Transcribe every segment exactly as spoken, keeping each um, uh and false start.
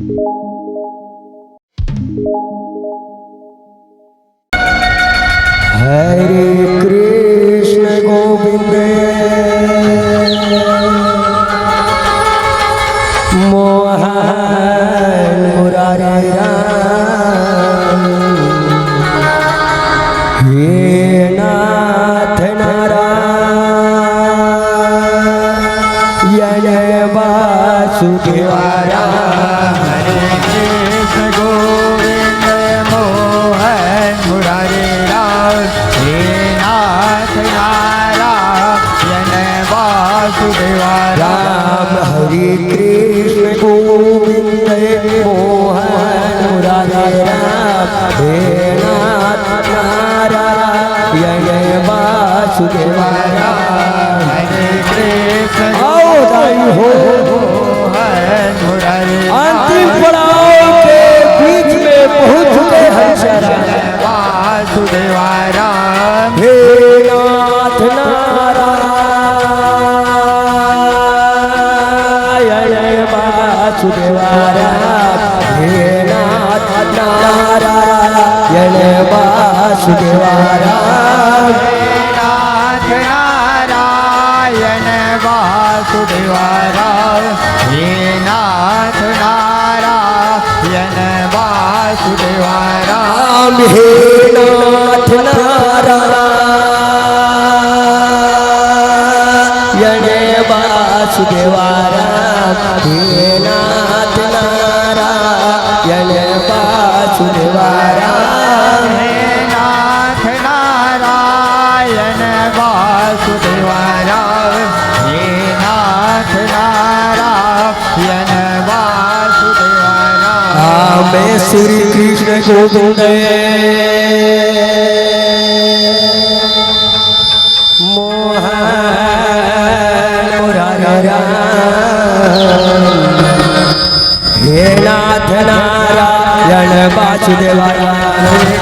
हरे कृष्ण गोविंद मोहन मुरारी राम। हे नाथ नारायण वासुदेवा राम। हरे कृष्ण गोविंद मोहन मुरारी राम। हे नाथ नारायण वासुदेवा राम। हरे कृष्ण गोविंद मोहन मुरारी राम। हे नाथ नारायण वासुदेवा राम। हरे कृष्ण आओ दाई हो। मोहन मुरारी राम। अंतिम पड़ाव के बीच में पहुंच चुके हैं शरण। वासुदेवा राम। हे नाथ नारायण वासुदेवा राम। हे नाथ नारायण वासुदेवा राम। हे नाथ नारायण वासुदेवा राम। हे नाथ नारायण वासुदेवा राम। हे नाथ नारायण वासुदेवा राम। हे नाथ नारायण वासुदेवा राम। हे नाथ नारायण वासुदेवा राम। हे नाथ नारायण वासुदेवा राम। आमे श्री कृष्ण गोविंद मोहन मुरारी राम। हे नाथ नारायण वासुदेवा राम।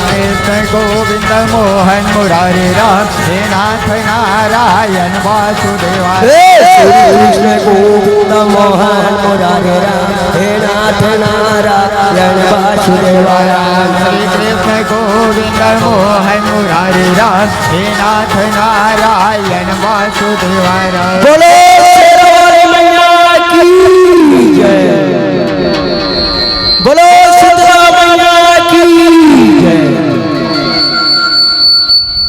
कृष्ण गोविंद मोहन मुरारी राम। हे नाथ नारायण वासुदेवा। हे श्री कृष्ण गोविंद मोहन मुरारी राम। हे नाथ नारायण वासुदेवा राम। श्री कृष्ण गोविंद मोहन मुरारी राम। हे नाथ नारायण वासुदेवा राम। बोलो शेरावाली मैया की जय। बोलो शीतला मैया की जय।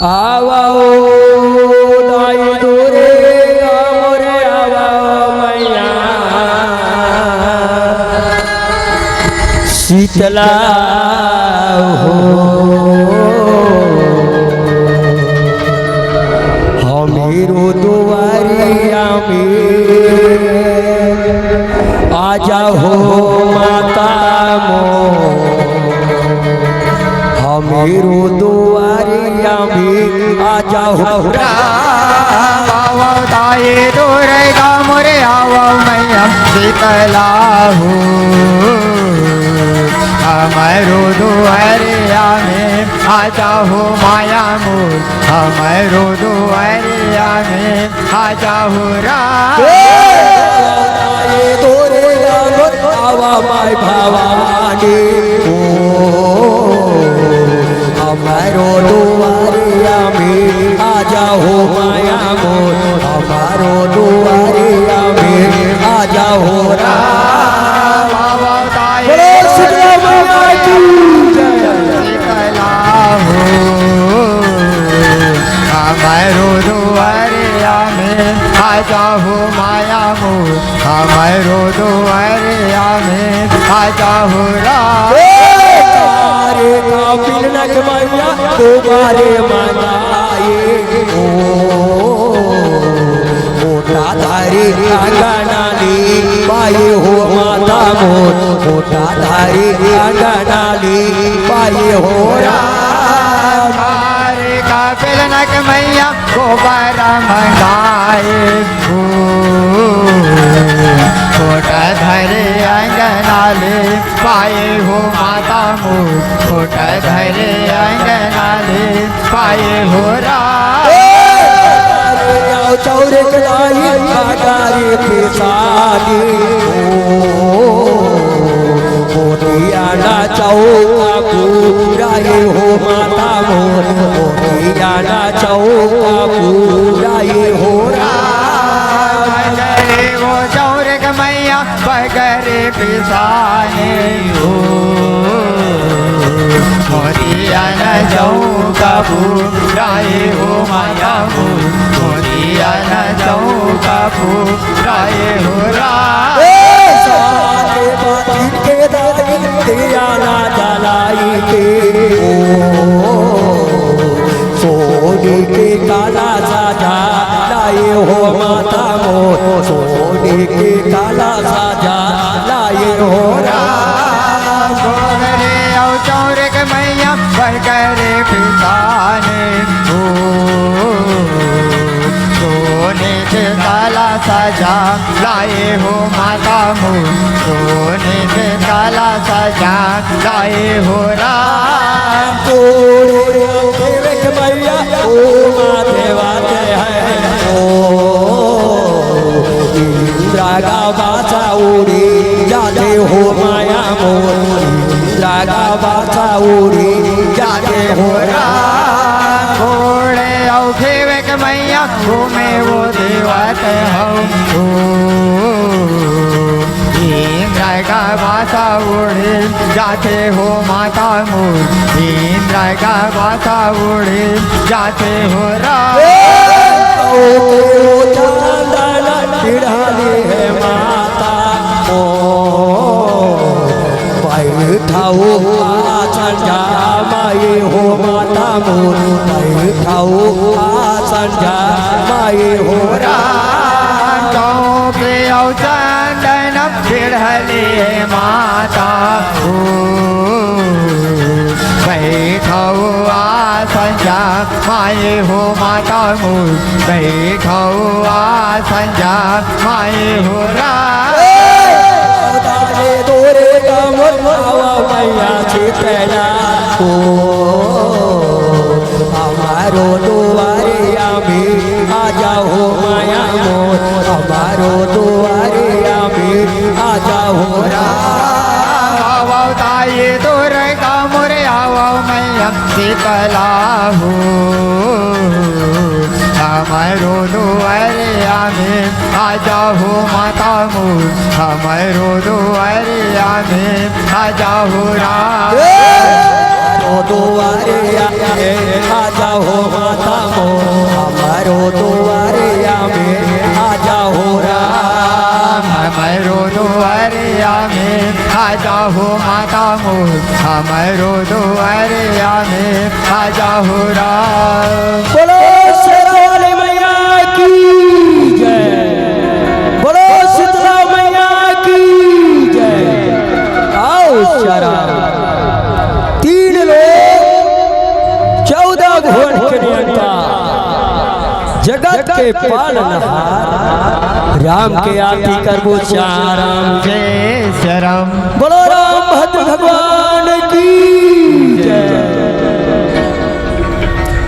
आवा ओ दाई दुर्गा मोरे आवा ओ मैया शीतला हो। हमीरो दुआरिया में आजा हो माता मोर। हमीरो दुआरिया में आजा हो राम। आवो दाई दुर्गा मोरे आवो मैया शीतला हो। हमारो दुआरिया में आजा हो माया मोर। हमारो दुआरिया में आजा हो राम। ए, ये तोरे लागत आवा माय भवानी। ओ, हमारो दुआरिया में आजा हो माया मोर। हमारो दुआरिया में आजा हो राम। बाबा दाई बोलो शीतला मैया की जय। शीतला हो, हमारो दुआरिया में आजा हो माया मोर। हमारो दुआरिया में आजा हो राम। ए, तारे का पिलनक मैया तुम्हारे मनाए। ओ, मोटा धारी अंगना ली पाए हो माता मोर। मोटा धारी अंगना ली पाए हो राम। तारे का पिलनक मैया गोबर मंगाए हो। फोटा धरे अंगना ले पाए हो माता मोर। फोटा धरे अंगना ले पाए हो राम। ए, चौरे कलाई अगारी पिसाली हो। चौका पूरा ये हो माता मोर, मोतिया ना चौका पूरा ये हो राम। रे वो चौरक मैया बगरे पिसाने हो, मोतिया ना चौका पूरा ये हो माता मोर, मोतिया ना चौका पूरा ये हो राम। ए, सारे बातिन के दादी दिया ना जलाई के ओ, सोने के काला साजा लाए हो माता मोर, सोने के काला साजा लाए हो राम। गोरे औ चौरक मैया बगरे पिसाने हो, सोने के काला साजा लाए हो माता मोर, सोने के काला साजा लाए हो राम। तोरे देवक मैया ओ माँ देवा ते है ओ, इंद्रा का बासा उड़ी जाते हो माया मोर, इंद्रा का बासा उड़ी जाते हो राम। घोड़े औ देवक मैया घूमे वो देवत हौ। ओ, इंद्र का बासा उड़े जाते हो माता मोर, इंद्र का बासा उड़े जाते हो राम। ओ, ओ, चांदन पिढ़ाली है माता मोर, बैठाओ आसन जा माई हो माता मोर, बैठाओ आसन जा माई हो राम। चौके औ चंदन पिढ़ले माता हो, बैठाओ आसन जा माई हो माता मोर, बैठाओ आसन जा माई हो राम। ए, दाने तोरे कमर आवा मैया शीतला हो, हमारो दुआरिया में आ जाओ माया मोर, हमारो दुआरिया में आ जाओ राम। आवा ताई तोरे कमर आवा मैया शीतला हो, हमारो दुआरिया में आ जाओ माता मोर, हमारो दुआरिया में आ जाओ राम। ए, हमारो दुआरिया में आ जाओ माता मोर, हमारो दुआरिया में आ जाओ राम। हमारो दुआरिया में आ जाओ माता मोर, हमारो दुआरिया में आ जाओ राम। बोलो शेरा वाली मैया की जय, बोलो शीतला मैया की जय। आओ शेरा, तीन लोक चौदह भुवन के नियंता, जगत के पालनहार, राम के आरती करबो चारम। जय श्री राम। बोलो राम भद्र भगवान की जय।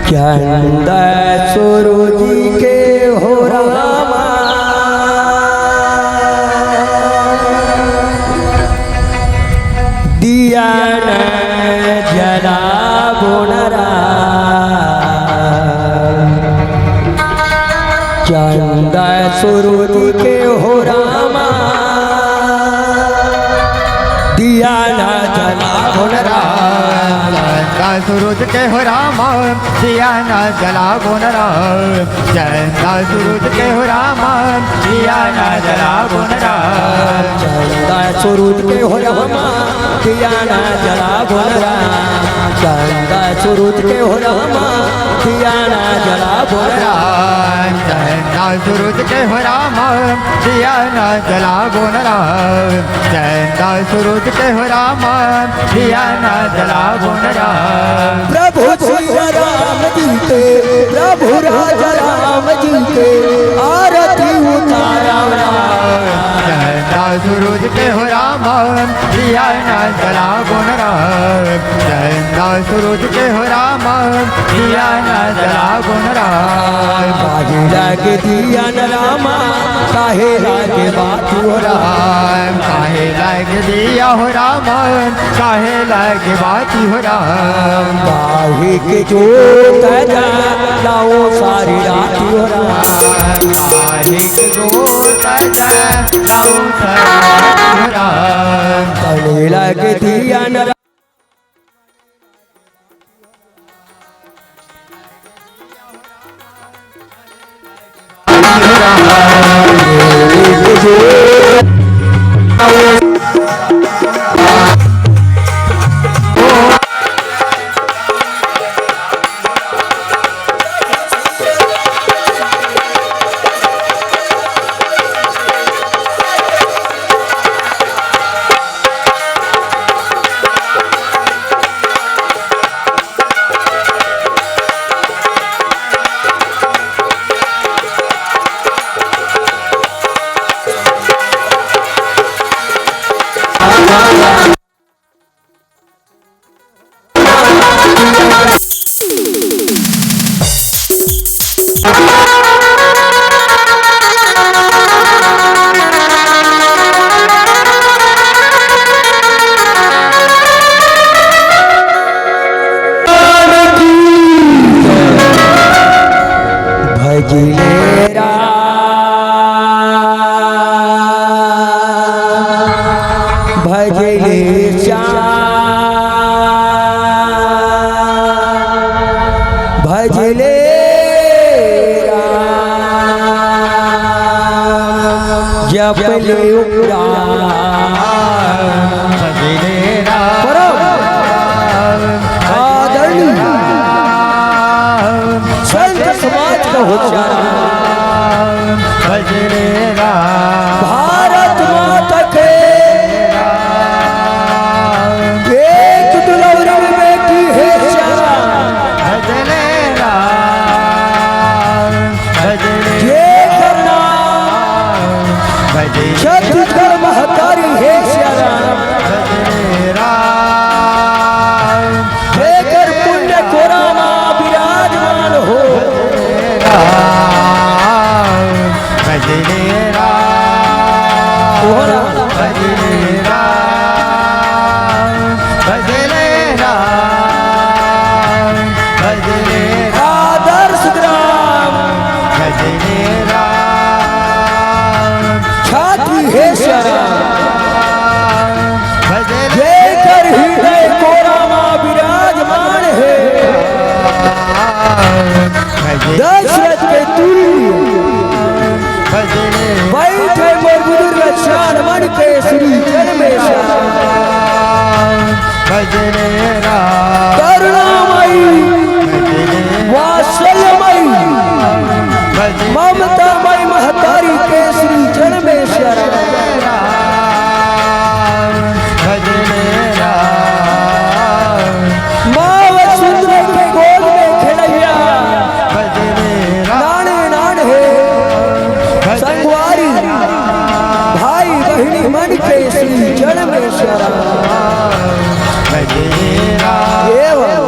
चंदा सूरज के हो रामा, दिया न जलाबो न राम। चंदा सूरज के हो रामा, दिया न जलाबो न राम। चंदा सूरज के हो रामा, दिया न जलाबो न राम। चंदा सूरज के हो रामा, दिया न जलाबो न राम। चंदा सूरज के हो रामा, दिया न जलाबो न राम। चंदा सूरज के हो रामा, दिया न जलाबो न राम। चंदा सूरज के हो रामा, दिया न जलाबो न राम। चंदा सूरज के हो रामा, दिया न जलाबो न राम। प्रभु सिया राम जी के, प्रभु राजा राम जी के आरती उतारा राम। चंदा सूरज के हो राम, दिया ना जलाबो न राम। चंदा सूरज के हो राम, दिया ना जलाबो न राम। काहे लागे दिया न राम, काहे लागे बाती हो राम। काहे लागे दिया हो राम, काहे लागे बाती हो राम। काहे के जोत जलाओ सारी राती हो राम। काहे के जोत जलाओ सारी राती हो राम। काहे लागे दिया न भजले राम, भजले श्याम, भजले राम, जपले राम, भजले राम। परम आदरणीय संत समाज का होशियार, भजले राम। भारत माता के एक दुलौरी बेटी हे श्याम, भजले राम, भजले ये करना राम, भजले छत्तीसगढ़ महतारी हे श्याम, भजले राम। एकर पुण्य कोरा मा विराजमान हो। राम, भजले राम, कोरा। भजले राम, भजले राम, भजले राम। आदर्श ग्राम। भजले राम। छाती हे श्याम। भजले जेकर हृदय कोरा मा विराजमान हे। भजले दशरथ के तुल्य। भजले बैठे मोर बुजुर्ग श्याम मन के श्री जन्मेश्वर। भजले राम। करुणामयी, भजले वात्सल्यमयी, भजले ममतामयी महतारी के श्री जन्मेश्वर। राम, भजले राम। माँ वसुंधरा के गोद में खेलैया, भजले राम। नाने नान हे भजले संगवारी, राम। भाई बहिनी मन के श्री जन्मेश्वर। भजले राम, एवं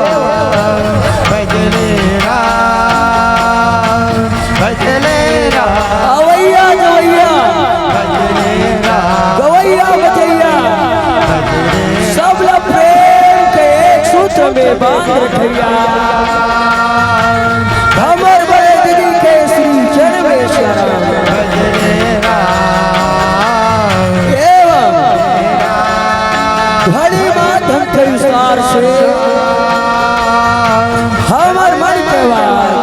भजले राम, भजले राम। अवैया गवैया, भजले राम। गवैया बजैया, भजले सब ला प्रेम के एक सूत्र में बांध रखैया। हमर बड़े दीदी के श्री जन्मेश्वर। भजले राम। एवं ध्वनि माध्यम के विस्तार से हमर मन के आवाज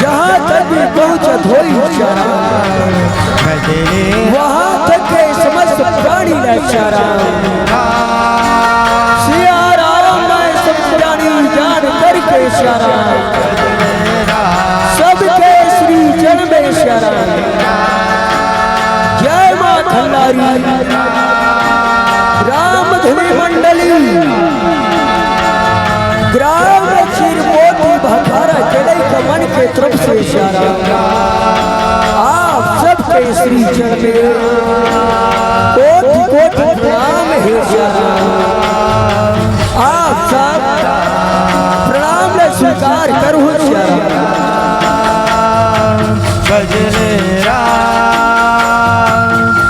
जहाँ तक भी पहुँचत होई श्याम, वहाँ तक के समस्त प्राणी ला श्याम। सिया राम मैं सब जानी जान करके श्याम, सबके श्री जन्मेश्वर। जय माँ खंडारी। राम धुनी मंडली, ग्राम चिरपोटी भखारा के लइका मन के तरफ से श्याम। आप सब श्री चरण में कोटि कोटि प्रणाम हे श्याम। आप सब प्रणाम ला स्वीकार करहु श्याम। भजले राम,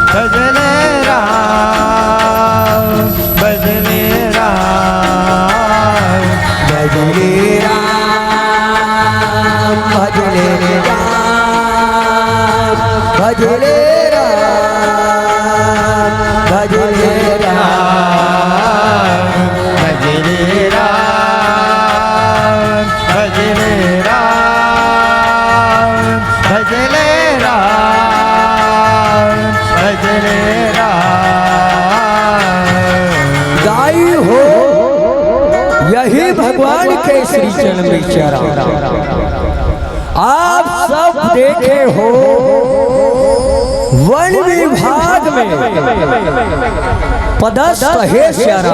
भजले राम, भजले राम, भजले राम, भजले राम, भजले राम, भजले राम, भजले राम, भजले राम, भजले राम, भजले राम। गाई हो यही भगवान के श्री चरण में चरण। आप सब देखे हो, वन विभाग में पदस्थ हे श्याम,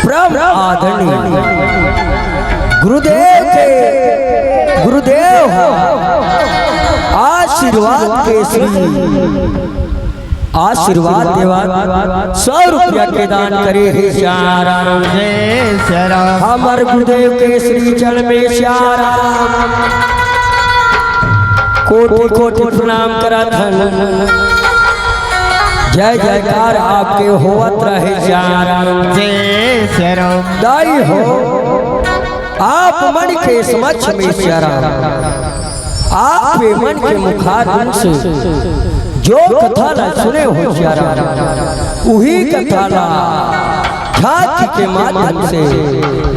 परम आदरणीय गुरुदेव के, गुरुदेव आशीर्वाद के श्री आशीर्वाद देवत सौ रुपया के दान करे हे श्याम। जय श्याम। हमर गुरुदेव के श्री चरण में श्याम। कोटि कोटि प्रणाम करत हन। जय जयकार आपके होवत रहे श्याम। जय श्याम। दाई हो, आप मन के समक्ष में श्याम, आप मन के मुखारविंद से जो कथा ला सुने हो श्याम, उही कथा ला झांकी के माध्यम से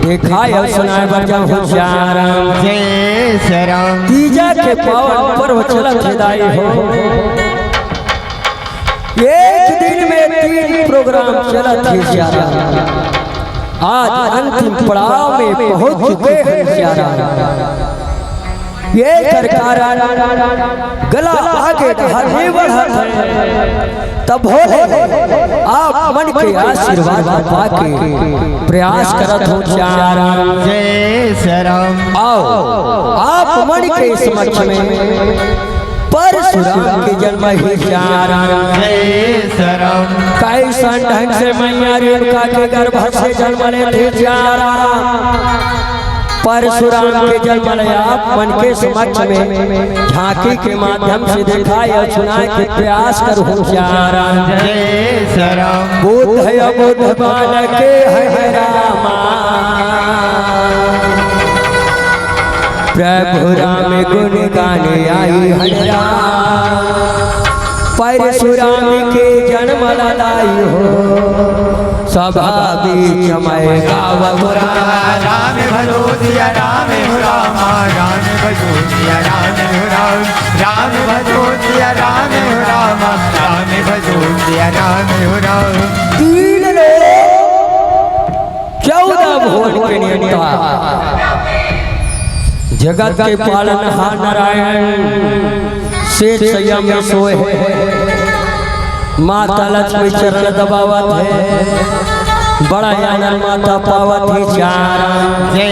देखाय अउ सुनाय बर जाहूं श्याम। जय श्याम। तीजा के पावन पर्व चलत हे दाई हो, एक दिन में तीन प्रोग्राम चलत हे श्याम। आज अंतिम पड़ाव में पहुंच चुके हैं श्याम। ये सरकार गला आगे डहर नहीं बढ़त है, तब भोले आप मन के आशीर्वाद पाके प्रयास करत हो श्याम। जय श्याम। आओ, आप मन के समक्ष में परशुराम के जन्म हे श्याम। जय श्याम। कैसन ढंग से मैया रेणुका के गर्भ से जन्म लेथे श्याम। परशुराम के जन्म ले आप मन के समक्ष में झांकी के माध्यम से देखाय अउ सुनाय के प्रयास करहूं श्याम। जय श्याम। बुद्ध अबुद्ध बालक हे रामा, प्रभु राम गुण गान आई हरि राम। परशुराम के जन्म ला दाई हो, सभा बीच मैं गावत राम। राम भजो सिया राम हो रामा, राम भजो सिया राम हो राम, राम भजो सिया राम हो रामा, राम भजो सिया राम हो राम। तीन लोक चौदह भुवन के नियंता, जगत के पालनहार नारायण, सेज सैया में सोए हे। माता लक्ष्मी चरण दबावत हे, बड़ा आनंद माता पावत हे श्याम। जय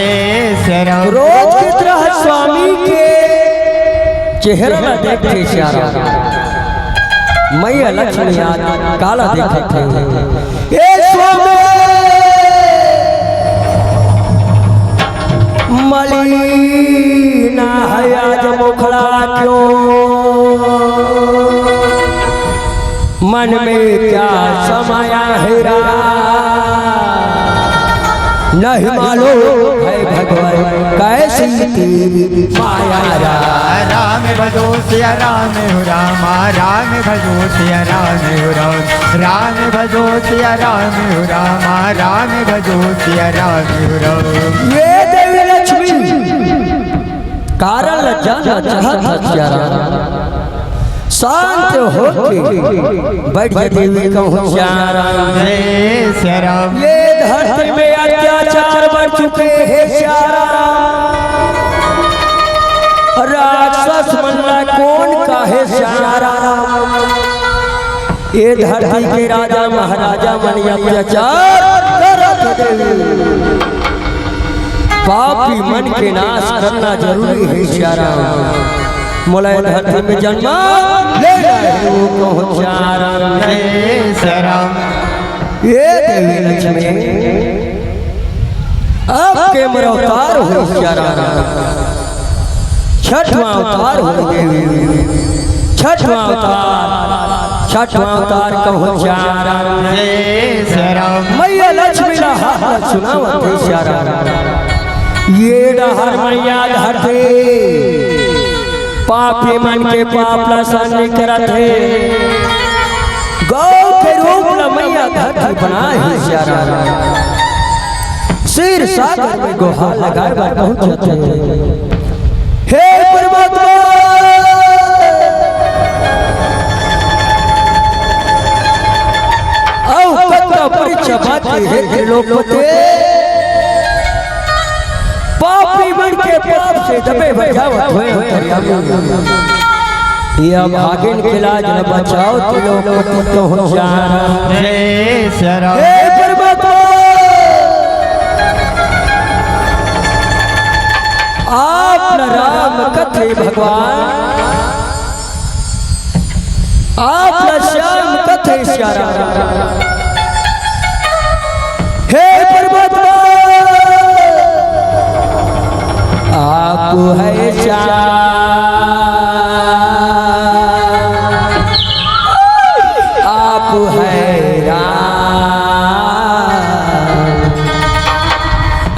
श्याम। रोज की तरह स्वामी के चेहरा ला देखथे श्याम। मैया लक्ष्मी आज काला देखत हे। ए स्वामी, मलिन हे आज मुखड़ा क्यों? मन में क्या समाया हे राम, नहीं मालूम है भगवान कैसी तेरी माया राम। राम भजो सिया राम हो रामा, राम भजो सिया राम हो राम, राम भजो सिया राम हो रामा, राम भजो सिया राम हो राम। ये देवी लक्ष्मी कारण ल जान चाहत हस श्याम। शांत होके बैठ जा देवी कहूं श्याम। जय श्याम। ये धरती में अत्याचार बढ़ चुके हे श्याम। राक्षस मन ला कोन काहे श्याम। ये धरती के राजा महाराजा मन अत्याचार करत हे। पापी मन के नाश करना जरूरी हे श्याम। मोला ए धरती में जन्म ले रहे हो कहूँ चारण। जय श्री राम। ये देवी लक्ष्मी, आपके मोर अवतार हो चारण, छठवां अवतार हो देवी, छठवां अवतार, छठवां अवतार कहूँ चारण। जय श्री राम। मैया लक्ष्मी ला हाथ सुनावत हे चारण। ये डहर मैया धरती पापी मन के पाप ला सहन नइ करत हे। गौ के रूप ला मैया धरती बनाए हे चारण। क्षीर सागर में गोहार लगाए बर पहुंच जाथे। हे परमात्मा, अउ कतका परीक्षा बाकी हे त्रिलोकपति। पापी मन के पाप से दबे बजावत होए अंतर्यामी। ये अभागिन के लाज न बचाओ, त्रिलोकपति कहूँ चारण। जय श्री राम। हे परमात्मा, आप न राम कथे भगवान, आप न श्याम कथे श्याम। हे परमात्मा, आप है श्याम, आप है राम,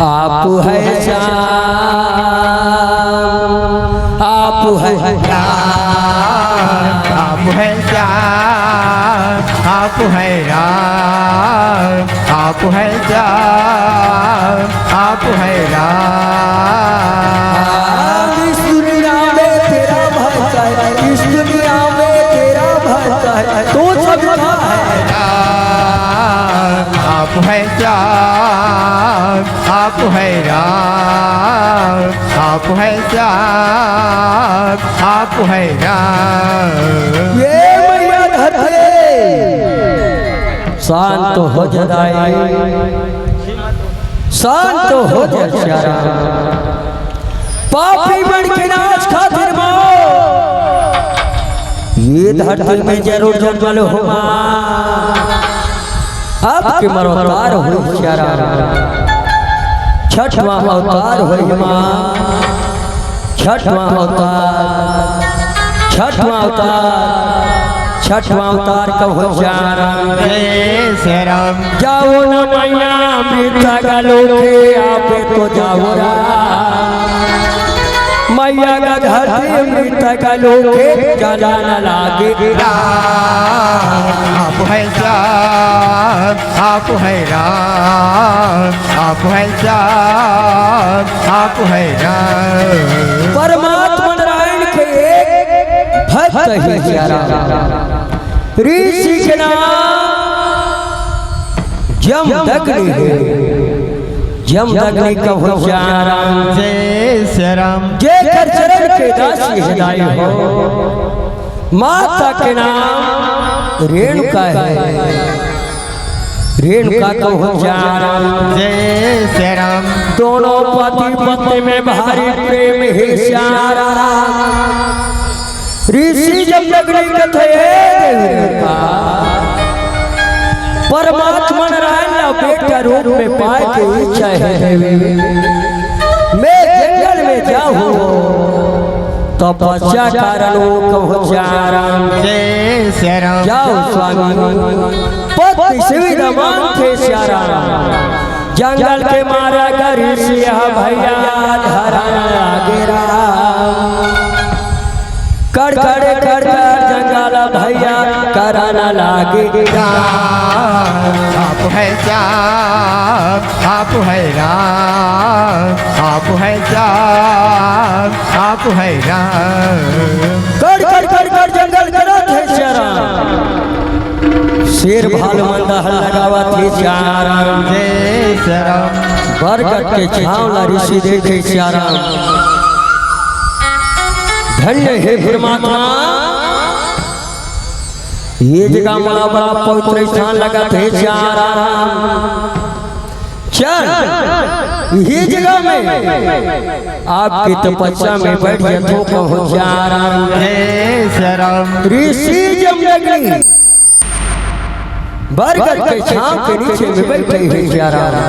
आप है श्याम, आप है राम, आप है श्याम, आप है राम, आप है श्याम, आप है राम। इस दुनिया में तेरा भक्ता है, इस दुनिया में तेरा भक्ता है, तू सबका है। आप है श्याम, आप है राम, आप है श्याम, आप है राम। ये मैया धरती शांत हो जा दाई, शांत हो जा श्याम। पापी मन के नाश खातिर माँ, ये धरती में जरूर जन्मल हो माँ। आपके मोर अवतार हो श्याम, छठवां अवतार हो माँ, छठवां अवतार, छठवां अवतार, छठवां अवतार कहूँ चारण। जय श्री राम। जाओ न मैया अमृत का लोके, आप तो जाओ राम। मैया का धरती अमृत का लोके, जला न लागे। राम, आप है श्याम, आप है राम, आप है श्याम, आप है राम। परमात्मा नारायण के एक भक्त हे श्याम। ऋषि के नाम जमदग्नि हे। जमदग्नि कहूँ श्याम। जय श्री राम। जेकर चरण के दासी हे दाई हो। माता के नाम रेणुका हे। रेणुका कहूँ श्याम। जय श्री राम। दोनों पति पत्नी में भारी प्रेम हे श्याम। ऋषि जमदग्नि कथे, "हे देवी रेणुका, परमात्मा नारायण ला बेटा रूप में पाए के इच्छा हे देवी। मैं जंगल में जाहूँ, तपस्या करहूँ कहूँ श्याम।" जय श्री राम। जाओ स्वामी, पत्नी सुविधा मांगथे श्याम। जंगल के मारा गा ऋषि ह भैया धरन लागे राम। कड़ कड़ कड़ कड़ जंगल भैया करन लागे राम। आप है श्याम, आप है राम, आप है श्याम, आप है राम। कड़ कड़ कड़ कड़ जंगल करत हे श्याम। शेर भालू मन दहल लगावत हे श्याम। जय श्री राम। बरगद के छांव ला ऋषि देखे श्याम। धन्य हे परमात्मा, ये जगह बड़ा बड़ा पवित्र स्थान लगत हे श्याम। चल, इही जगह में आपके तपस्या में बैठ जथो कहूँ सियाराम। जय सियाराम। ऋषि जमदग्नि बरगद के छांव के नीचे में बैठे हे सियाराम।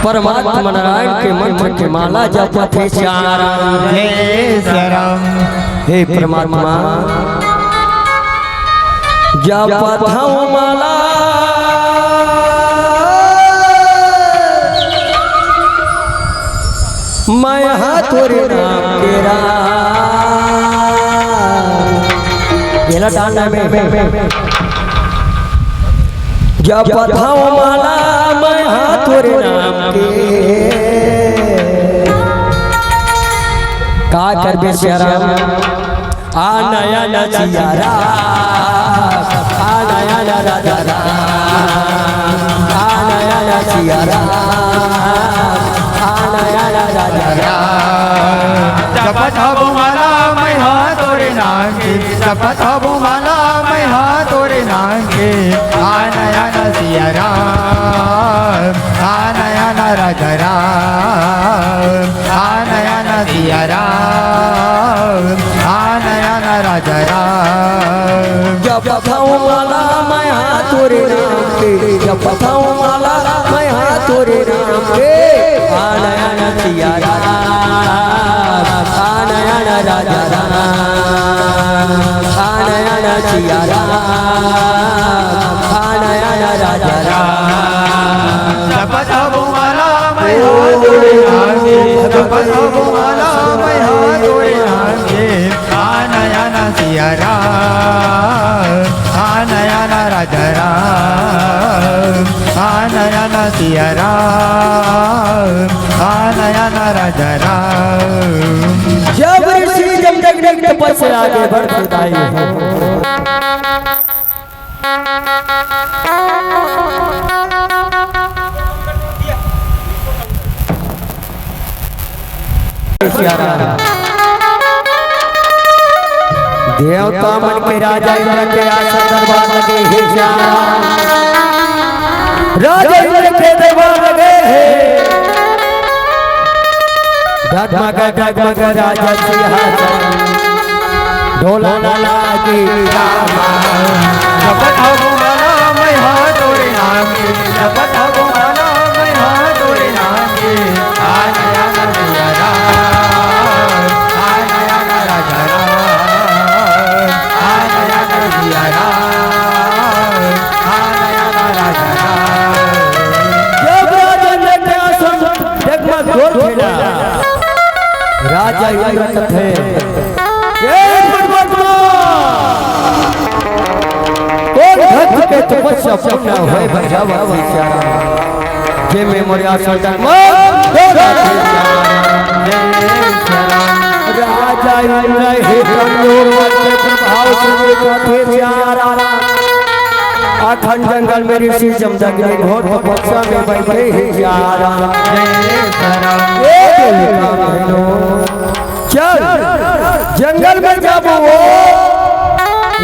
परमात्मा नारायण के मंत्र के माला जपत हे सियाराम। जय सियाराम। हे परमात्मा, जपत हंव माला मैं हा तोरे नाम के राम। ये ना डालना में। जपत हंव माला मैं हा तोरे नाम के। का करबे सियाराम? आ नया न सियाराम, आ नया न राजा राम, आ नया न सियाराम, आ नया न राजा राम। जपत हंव माला मैं हा तोरे नाम के, जपत हंव माला मैं हा तोरे नाम के। आ नया न सियाराम, आ नया न राजा राम, आ नया न सियाराम, आ नया न राजा राम। जपत हंव माला मैं हा तोरे नाम के, जपत हंव माला मैं हा तोरे नाम के। आ नया न सियाराम, आ नया न राजा राम, आ नया न सियाराम, आ नया न राजा राम। जपत हंव माला मैं हा तोरे नाम के, जपत हंव माला मैं हा तोरे नाम के। आ नया न सियाराम, आ नया न राजा राम, आ नया न सियाराम, आ नया न राजा राम। जब ऋषि जमदग्नि तपस्या आगे बढ़ बताई। देवता मन के राजा इंद्र के आसन दरबार लगे हे श्याम। राजा इंद्र के दरबार लगे हे। डगमग डगमग राजा सिंहासन। ढोला लागी रामा। जपत हंव माला मैं हा तोरे नाम के, जपत हंव माला मैं हा तोरे नाम के। आ नया न सियाराम, आ नया न राजा राम, आ नया न सियाराम, आ नया न राजा राम। जब राजा इंद्र के आसन डगमग डोल उठे ना, राजा इंद्र कथे, "हे परमात्मा, कोन भक्त के तपस्या पूर्ण होय बर जावत हे श्याम, जेमे मोर आसन डगमग डोल उठे श्याम।" राजा इंद्र हे कंदोर के प्रभाव से कथे श्याम। अखंड जंगल में ऋषि जमदग्नि घोर तपस्या में बैठे हे श्याम। ए देवी कामधेनु, चल जंगल में जाबो,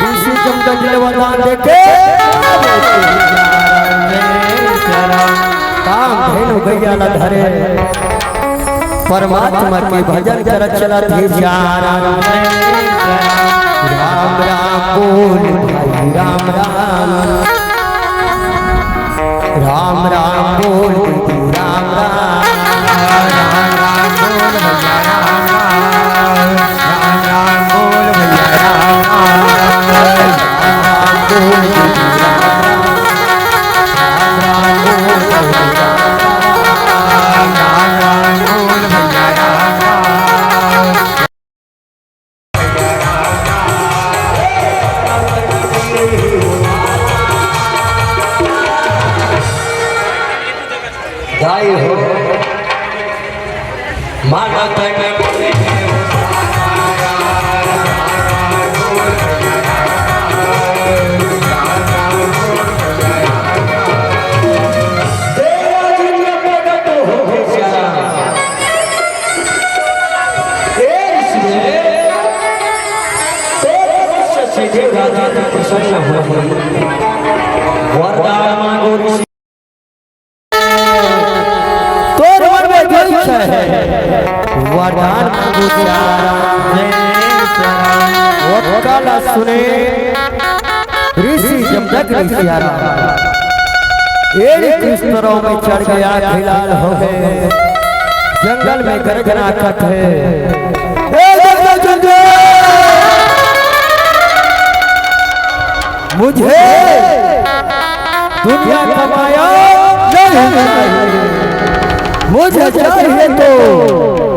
ऋषि जमदग्नि ल वरदान देके। कामधेनु गैया ल धरे परमात्मा के भजन करत चलत हे श्याम। राम राम बोल भाई राम राम। राम राम बोल दीदी राम राम। राम राम बोल भैया राम राम। राम राम बोल भैया राम राम। राम राम बोल दीदी राम राम। राम राम बोल भैया राम राम। राम राम बोल भैया राम राम। दाई हो, मानव तन में तोर तपस्या से देवराज प्रसन्न हो। वरदान मांगो ऋषि। जंगल में चढ़ गया, घायल हो गए, जंगल में गर्जना करत हे। ए जंगल, जंगल, मुझे दुनिया का माया नहीं चाहिए, मुझे चाहिए तो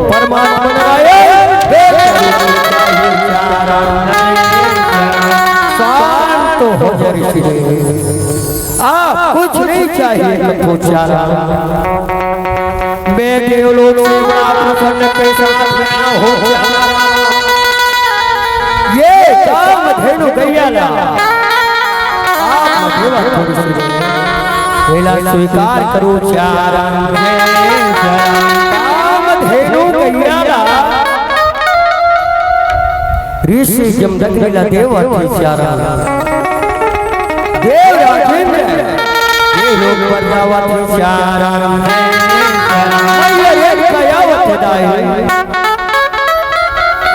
परमात्मा का माया। शांत हो जा ऋषि, आप कुछ नहीं चाहिए तो चारा। मैं देवलोक से बड़ा प्रसन्न के साथ बड़ा हो। ये कामधेनु गैया ला आप देवा थोड़ी सी एला स्वीकार करो चारा। कामधेनु गैया ला ऋषि जमदग्नि ला देवा थी चारा। देवराज इंद्र, ये लोग पर जावत हे चारा। मैया ये कयावत हे दाई।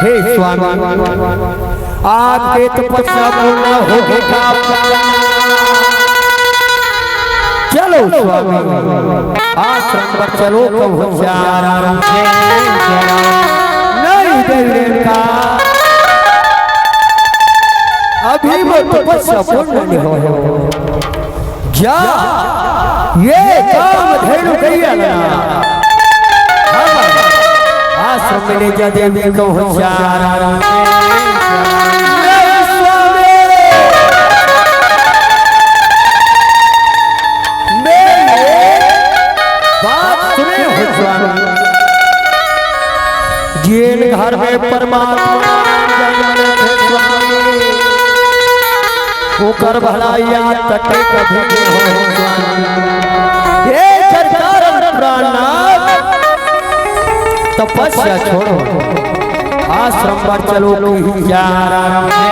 हे स्वामी, आपके तपस्या पूर्ण होगी का? चलो स्वामी, आश्रम पर चलो, कहूँ चारा। नहीं देवे का, अभी वो तपस्या पूर्ण नहीं हो। जा, ये कामधेनु गैया ला हम आश्रम में ले जा देवी, कहूँ चारा। नहीं स्वामी, मेरी बात सुने हो स्वामी, जिन घर में परमात्मा जन्म लेथे स्वामी, ओकर भलाई याद कटे कभी नहीं हो स्वामी। हे सरकार प्राणनाथ, तपस्या छोड़ो, आश्रम पर चलो, कहीं जा रहा है।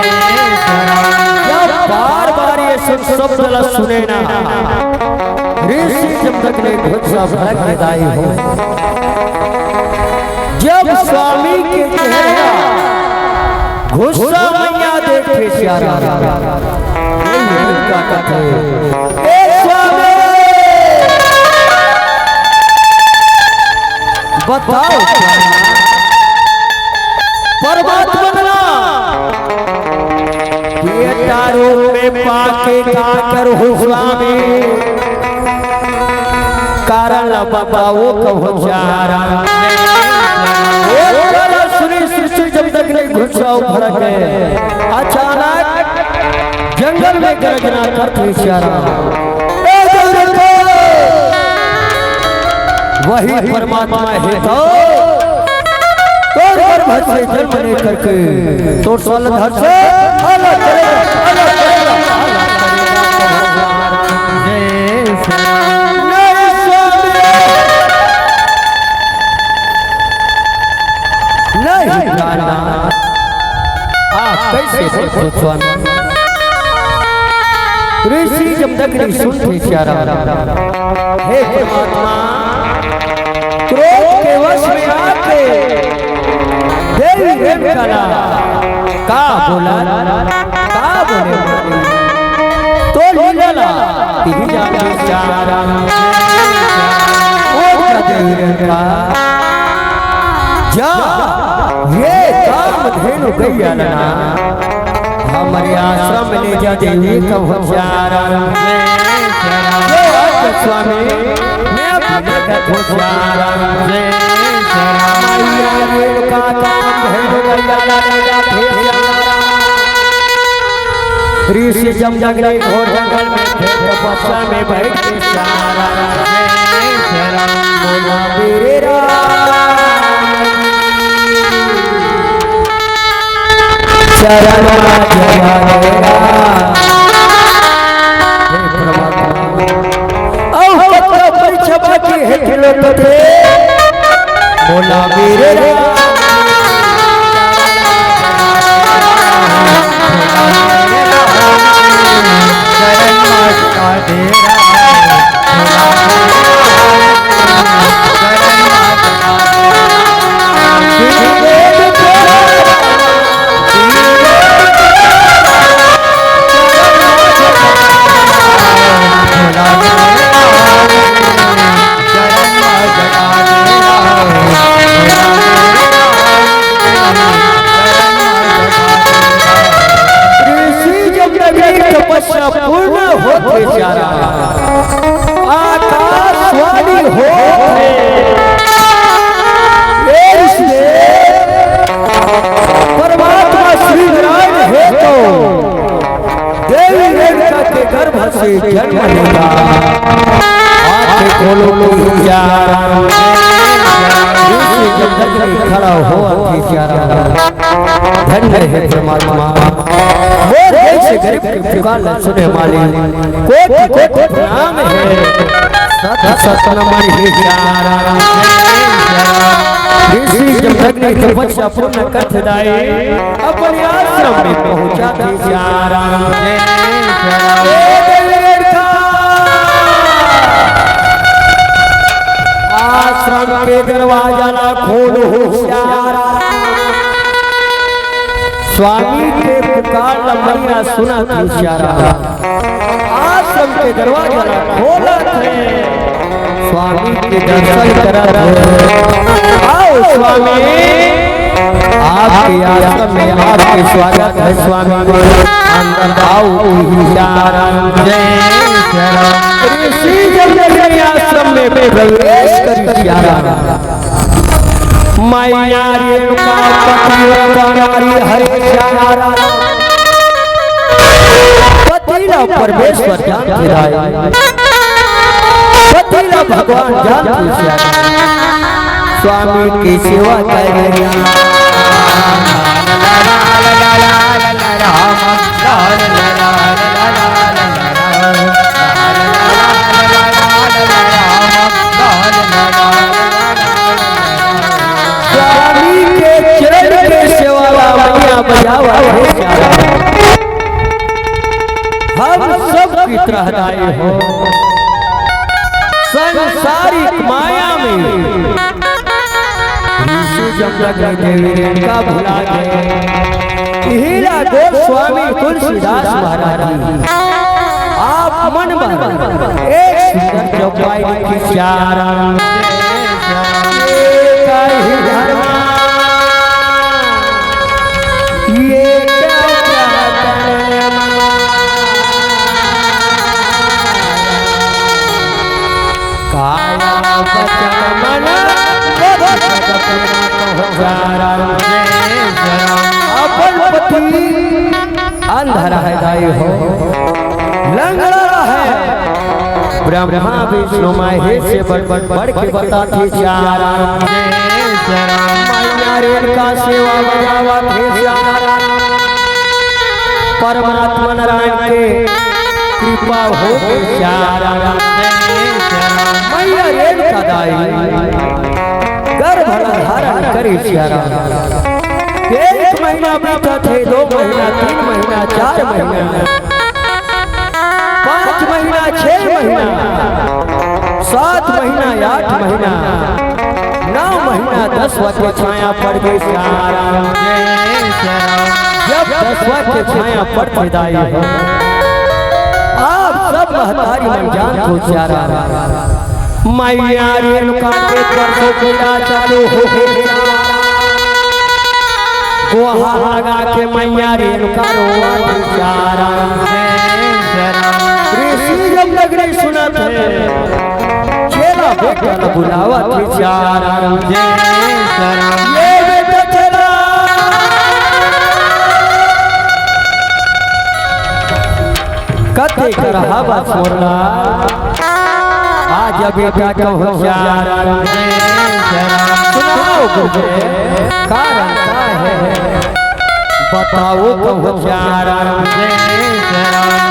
क्या बार बार ये सब शब्द ला सुने ना, ऋषि जब तक ने घुसा भड़क के दाई हो। जब स्वामी के चेहरा घुसा मैया देखे चारा, का कथे, ए स्वामी, बताओ परमात्मा ना, ये तारो में पाके का करो स्वामी? कारण ला बताओ, कहूँ चारा। ओ चारा सुनी सृष्टि जब तक नहीं घुसा भड़क गए। अचानक जंगल में गर्जना करत हे चारा। ए जगत, वही परमात्मा हे तो तोर गर्भ से जन्म लेकर के तोर साल धर से अलग करेगा, अलग करेगा, अलग करेगा। जय श्री राम। नहीं स्वामी, नहीं जाना। आप कैसे बोलते स्वामी? ऋषि जब तक नहीं सुनते चारा। हे परमात्मा, क्रोध के वश में आके देवी रेणुका ला का बोला, का बोले? तो लीला ला तिही जाने चारा। ओ देवी रेणुका, जा, ये कामधेनु गैया ला हमरे आश्रम ले जा देवी, कहूँ चारा। जय श्री राम। जय श्री राम। स्वामी, मैं अपने कहूँ चारा। जय श्री राम। मैया रेणुका कामधेनु गैया ला ले जा देवी। ऋषि जब जंगल में घोर जंगल में थे तपस्या में बैठ के चारा। जय श्री राम। बोला मेरे राम। चरण जय मेरा। हे परमात्मा, औ कतरा परीक्षा बाकी हे, खिलो तो दे। बोला मेरे राम। होत हे प्यारा, आकाशवाणी होत हे। ये इसलिए परमात्मा श्री नारायण हे तो देवी रेणुका के गर्भ से जन्म लेता। आंखें खोलो तो प्यारा, जब तक नहीं खड़ा हो, आंखें प्यारा। धन्य हे परमात्मा, मोर जइसे गरीब के पुकार ल सुने वाले, कोटि कोटि प्रणाम हे। सत सत नमन हे प्यारा। ऋषि जमदग्नि तपस्या पूर्ण करत दाई, अपन आश्रम में पहुंचत हे प्यारा। आश्रम के दरवाजा ला खोलो प्यारा। स्वामी के पुकार ल मैया सुनत हे प्यारा। आश्रम के दरवाजा ला खोलत हे, स्वामी के दर्शन करत हे। आओ स्वामी, आपके आश्रम में आपके स्वागत हे स्वामी। अंदर आओ प्यारा। जय श्री राम। ऋषि जब मेरे आश्रम में प्रवेश करी प्यारा, मैया रेणुका पति नारी हरे प्यारा। पति ला परमेश्वर जानथे दाई, पति ला भगवान जानथे प्यारा। स्वामी की सेवा करें। स्वामी के चरण के सेवा ला मैया बजावत हे प्यारा। हम सब की तरह दाई हो, संसारिक माया में ऋषि जमदग्नि देवी रेणुका भुला गए। इही ला गोस्वामी तुलसीदास महाराज जी आप मन बर एक सुंदर चौपाई लिखिस प्यारा। ये कही धर्मा, ये क्या क्या काया वचन मन, बुद्धि सत प्रेम कहो प्यारा। अपन पति अंधरा हे दाई हो, लंगड़ा हे। ब्रह्मा विष्णु महेश से बढ़, बढ़, बढ़ के बताथे प्यारा। मैया रेणुका सेवा बजावत हे प्यारा। परमात्मा नारायण के कृपा होगे प्यारा। मैया रेणुका दाई गर्भ ला धारण करे प्यारा। एक महीना बीतत हे, दो महीना, तीन महीना, चार महीना, पाँच महीना, छह महीना, सात महीना, आठ महीना, नौ महीना, दसवाँ के छाया पड़ गे प्यारा। जब दसवाँ के छाया पड़थे दाई हो, आप सब महतारी मन जानथो प्यारा। मैया रेणुका के परसों पीड़ा चालू होगे। गोहार लगा के मैया रेणुका रोवत हे प्यारा। ऋषि जमदग्नि सुनत हे, चेला बेटा ला बुलावत हे प्यारा। ये बेटा चला। कते कर हवा छोड़ना, आज बेटा कहूँ प्यारा। सुनाओ गुरुदेव, कारण का हे? बताओ कहूँ प्यारा।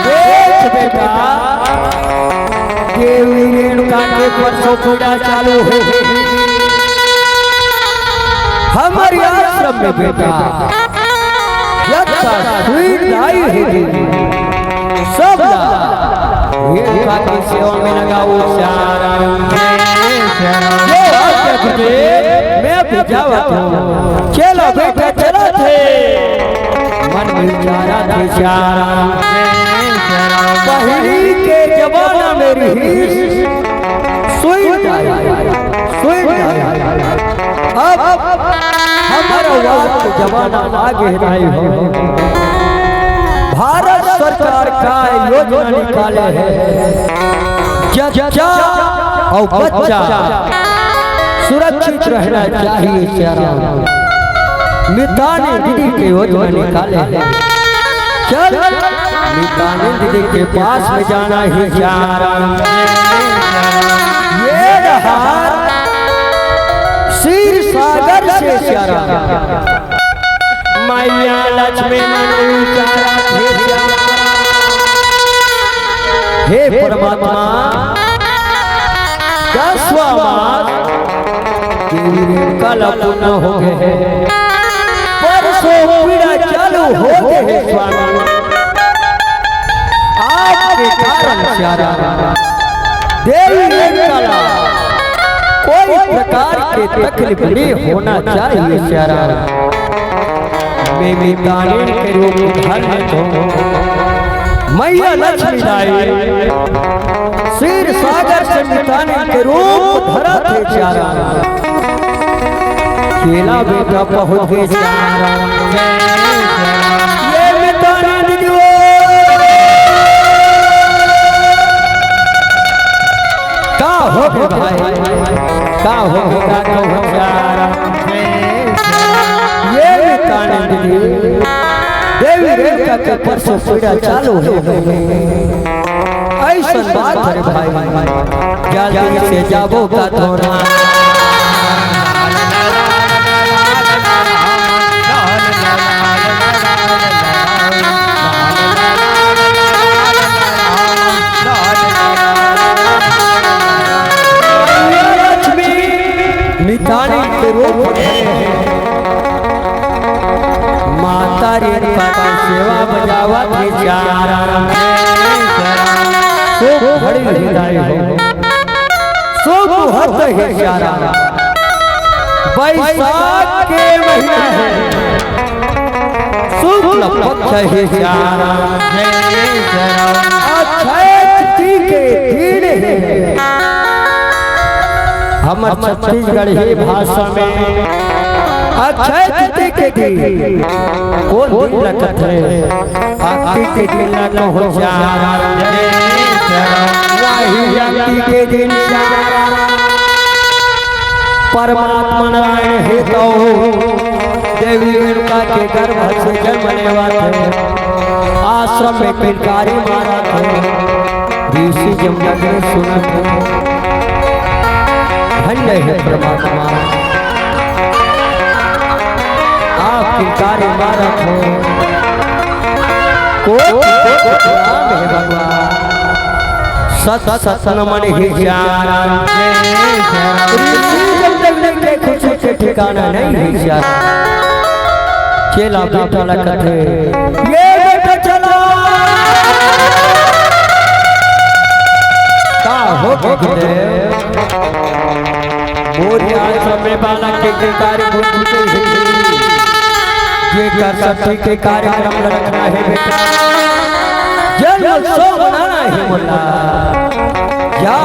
देख बेटा, देवी रेणुका के परसों पीड़ा चालू हे। हमर आश्रम में बेटा जब तक सुई दाई हे, सब ला रेणुका की सेवा में लगाओ प्यारा। ये आज्ञा तुझे, मैं भी जावत हूँ। चलो बेटा, चलत हे। मन विचारत हे प्यारा। पहिली के जमाना में रहिस सुई दाई, सुई दाई। अब हमर आवाज के जमाना आगे नहीं हो। भारत सरकार का योजना निकाले हे, जच्चा अउ बच्चा सुरक्षित रहना चाहिए। सियाराम मितानी दीदी के योजना निकाले हे, चल मितानी दीदी के पास में जाना हे सियाराम। ये रहा क्षीर सागर से सियाराम। मैया लक्ष्मी मन उचारत हे सियाराम। हे परमात्मा, दसवां मास के दिन कल पूर्ण हो गए हे, परसों पीड़ा चालू हो गए हे स्वामी। आपके कारण सियाराम देवी रेणुका ला कोई प्रकार के तकलीफ नहीं होना चाहिए सियाराम। मैं मितानिन के रूप धारण हूँ, मैया लक्ष्मी दाई क्षीर सागर से मितानिन के रूप धरत हे सियाराम। केला बेटा पहुँच गए सियाराम। ये मितानिन दीदी हो। का हो गए भाई, का हो गए, का कहूँ सियाराम। ये मितानिन दीदी, देवी रेणुका के परसों पीड़ा चालू हो गए। ऐसन बात हे भाई, जल्दी से जाबो का थोड़ा। लक्ष्मी मितानी के रूप में माता रेणुका के सेवा बजावत हे सियाराम। शुभ घड़ी हे दाई हो, शुभ मुहूर्त हे सियाराम। बैसाख के महीना हे, शुक्ल पक्ष हे सियाराम। अक्षय तृतीया के दिन हे। हमर छत्तीसगढ़ी भाषा में अक्षय तृतीया के दिन कोन दिन ला कथे? अक्ति के दिन ला कहूँ सियाराम। वही अक्ति के दिन सियाराम परमात्मा नारायण हे तो देवी रेणुका के गर्भ से जन्म लेवत हे, आश्रम में किलकारी मारत हे, ऋषि जमदग्नि सुनत हे। धन्य हे परमात्मा, आप किलकारी मारत हो, कोटि कोटि प्रणाम हे भगवान। सत सत नमन हे सियाराम। ऋषि जमदग्नि के खुशी के ठिकाना नहीं हे सियाराम। चेला बेटा ला कथे, ये बेटा चला। का हो गुरुदेव? मोर आश्रम में बालक के, के कार्य भूल चुके हैं। ये कर सकती के कार्यक्रम रखना है बेटा। जन्मोत्सव मनाना है मुन्ना। जा,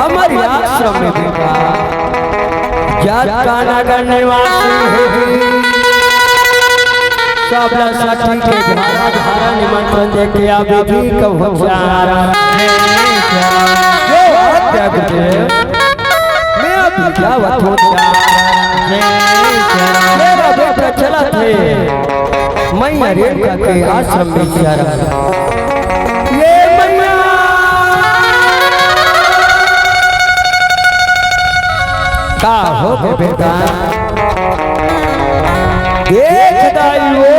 हमारे आश्रम में बेटा। जात का नगर निवासी है। सब ला सखी के धारा धारा निमंत्रण देके आवे जी कहूँ सियाराम। जो हत्या गुजरे, मैं अभी जावत हूँ सियाराम। मेरा बेटा चला थे, मैया रेणुका के आश्रम में सियाराम। ये मैया का हो गए बेटा? देख दाई वो,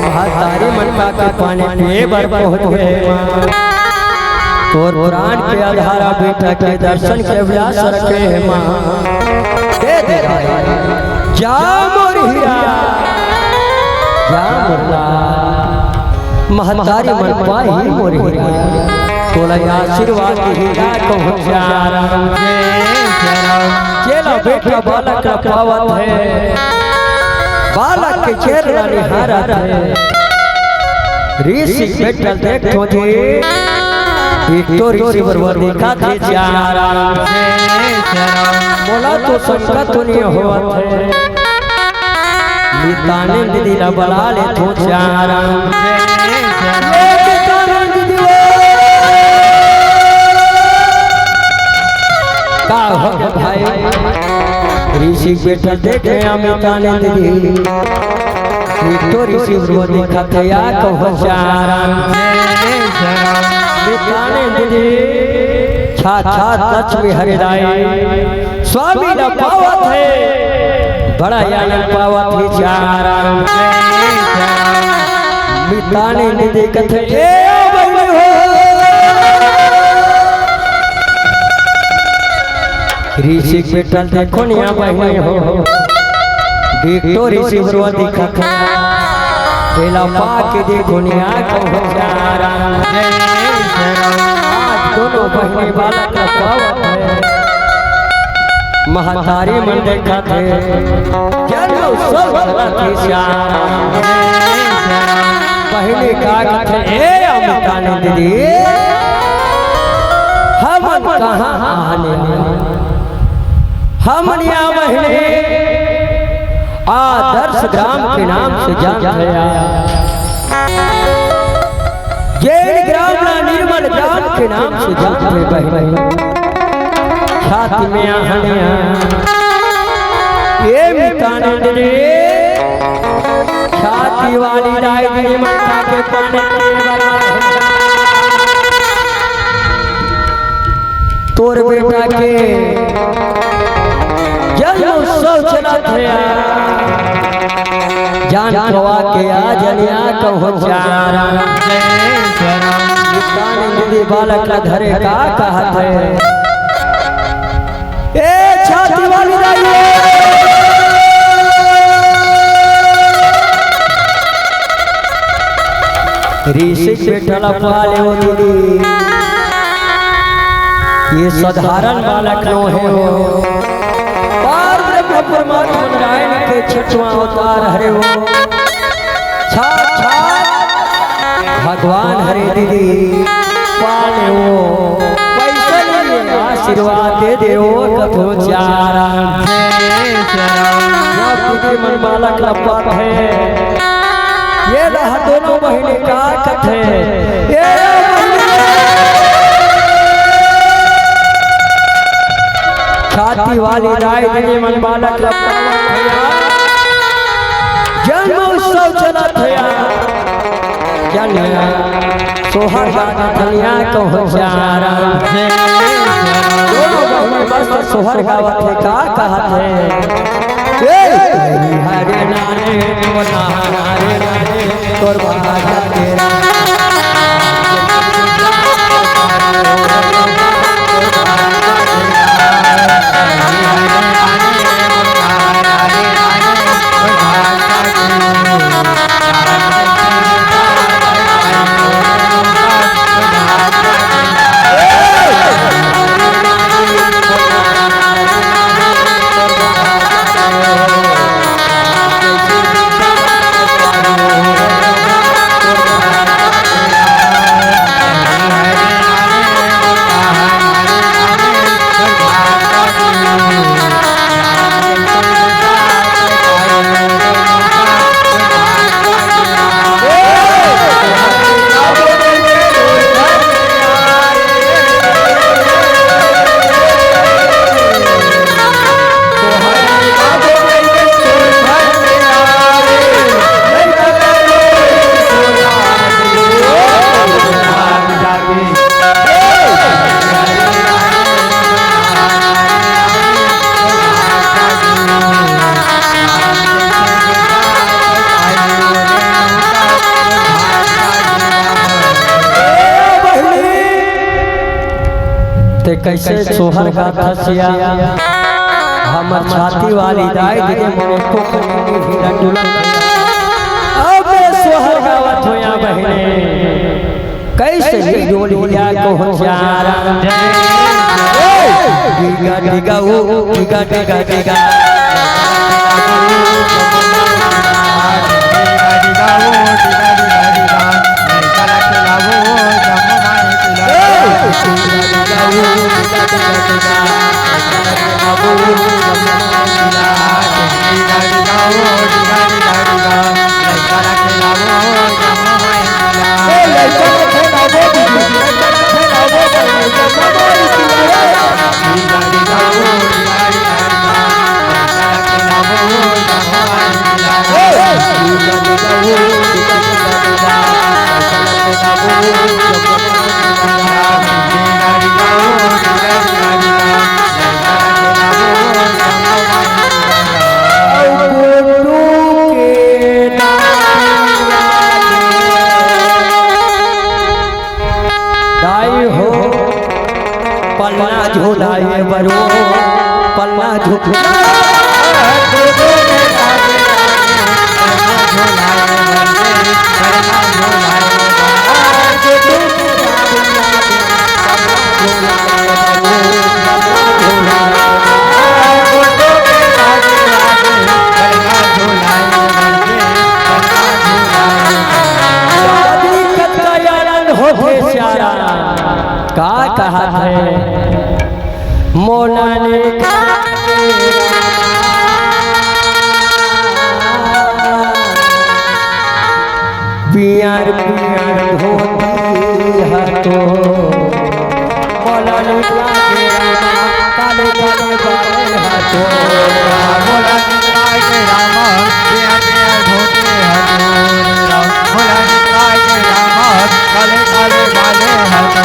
महतारी मन का के पानी पिए बर पहुँच गए माँ। तोर प्राण के आधारा बेटा के दर्शन के अभिलाष रखे हे माँ। दे दे दाई। जा मोर हीरा, जा मोर लाल। महतारी मन पाही मोर हीरा, तोला आशीर्वाद हीरा कहूँ सियाराम। चेला बेटा बालक ला पावत हे, बालक के चेहरा निहारत हे। ऋषि बेटा देखो जी, एक तो ऋषि बरवा दिखत हे सियाराम। मोला तो शंका तो नहीं होवत हे। मितानिन दीदी ला बला लेथों चारा। ए मितानिन दीदी वो। का हो भाई? ऋषि के बेटा देखे आ मितानिन दीदी। एक तो ऋषि वो दिखत हे या कहो चारा। मितानिन दीदी। साक्षात लक्ष्मी हरे दाई। स्वामी ला पावत हे, बड़ा आनंद पावत हे चारा। मितानिन दीदी कथे, ए बहिनी हो। ऋषि के बेटा देखो निया बहिनी हो। बिट्टो ऋषि बरुआ दिखत हे। एला पाके देखो निया कहो चारा। आज दोनों बहिनी बालक ला पावत हे। महतारी मन देखत हे। जन्म उत्सव चलत हे चारा। बहिनी का कथे, ए मितानिन दीदी, हमन कहाँ आने आए? हमन या बहिनी आदर्श ग्राम के नाम से जानत हे। जेन ग्राम ला निर्मल ग्राम के नाम से जानत हे बहिनी। छाती में आहने आ। ए मितानिन दीदी। छाती वाली दाई दीदी माता के पानी पीने वाला है। तोर बेटा के जन्म उत्सव चलत हे। जान गवा के आ जनिया कहो चारा। मितानिन दीदी बालक ला धरे का कहत हे। ए छाती वाली दाई। ऋषि के बेटा ला पाले हो दीदी। ये साधारण बालक नो हे हो। पार ब्रह्म परमात्मा नारायण के छठवां अवतार हरे हो। साक्षात भगवान हरे दीदी। पाले हो। पैसा नहीं है, आशीर्वाद दे दे हो कथो चारा। जब दीदी मन बालक ला पाथे। ये रहा दोनों बहिनी का कथे। ये छाती वाली दाई दीदी मन बालक ला पावत हे। जन्म उत्सव चलत हे। जन्म सोहर गावत हे निया कहो चारा। दोनों बहिनी मस्त सोहर गावत हे, का कहत हे? ए, हरे नारे, ओ नारे नारे, तोर बाजा तेरा। ते कैसे सोहर गाथस या? हमर छाती वाली दाई दीदी मोर को कहीं हिला डुला। अब मैं सोहर गावत हों या बहिनी। कैसे डोलिया को चारा। डिगा डिगा ओ, डिगा डिगा डिगा। पलना झुलाए बरो, पलना झुलाए। दादी कतका यारन होथे सियारा, का कहत हे? मोला निकाल के रामा, पियर पियर धोती ह तो। मोला निकाल के रामा, काले काले बाल ह तो। मोला निकाल के रामा, पियर पियर धोती ह तो। मोला निकाल के रामा, काले काले बाल ह तो।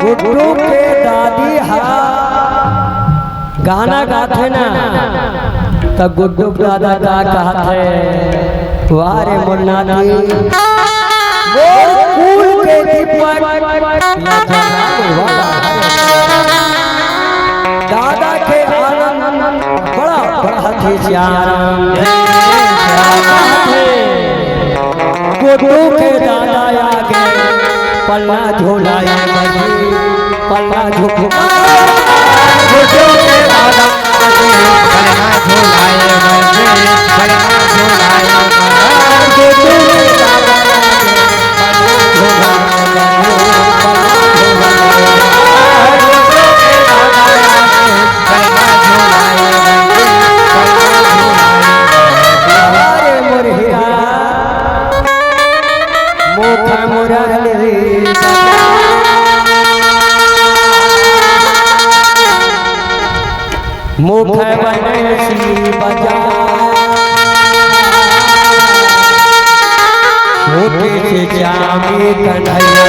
गुड्डू के दादी हा गाना गाथे ना, त गुड्डू के दादा का कहत हे? वाह रे मोर नाती, मोर कुल के दीपक। दादा के आनंद बड़ा बढ़त हे सियाराम। गुड्डू के दादा आगे पलना झुलाए बजी, पलना झुला। गुड्डू के दादा आगे पलना झुलाए बजी, पलना झुलाए बजी। गुड्डू के दादा आगे पलना झुलाए बजी, पलना झुलाए बजी। गुड्डू के दादा आगे अरे मोर हीरा, मुख मुरली मुख बनसी बजा। छोटे से श्यामी कन्हैया।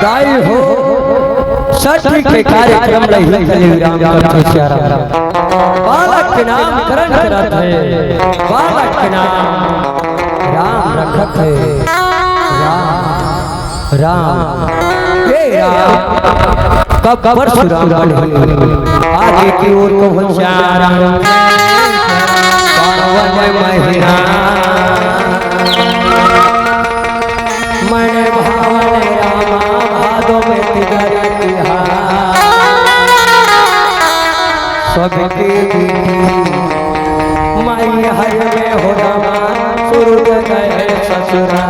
दाई हो, छठी के कार्यक्रम ल ही कले विराम करथे सियाराम। बालक के नामकरण करत हे, बालक के नाम राम रखत हे। राम, राम, हे राम, कब परशुराम बनही, आगे की ओर कहूँ सियाराम। सावन महीना मन भावन रामा भादो में तिगरी तिहार। सबके बेटी माई हर में हो रामा, सूरज गए ससुरा।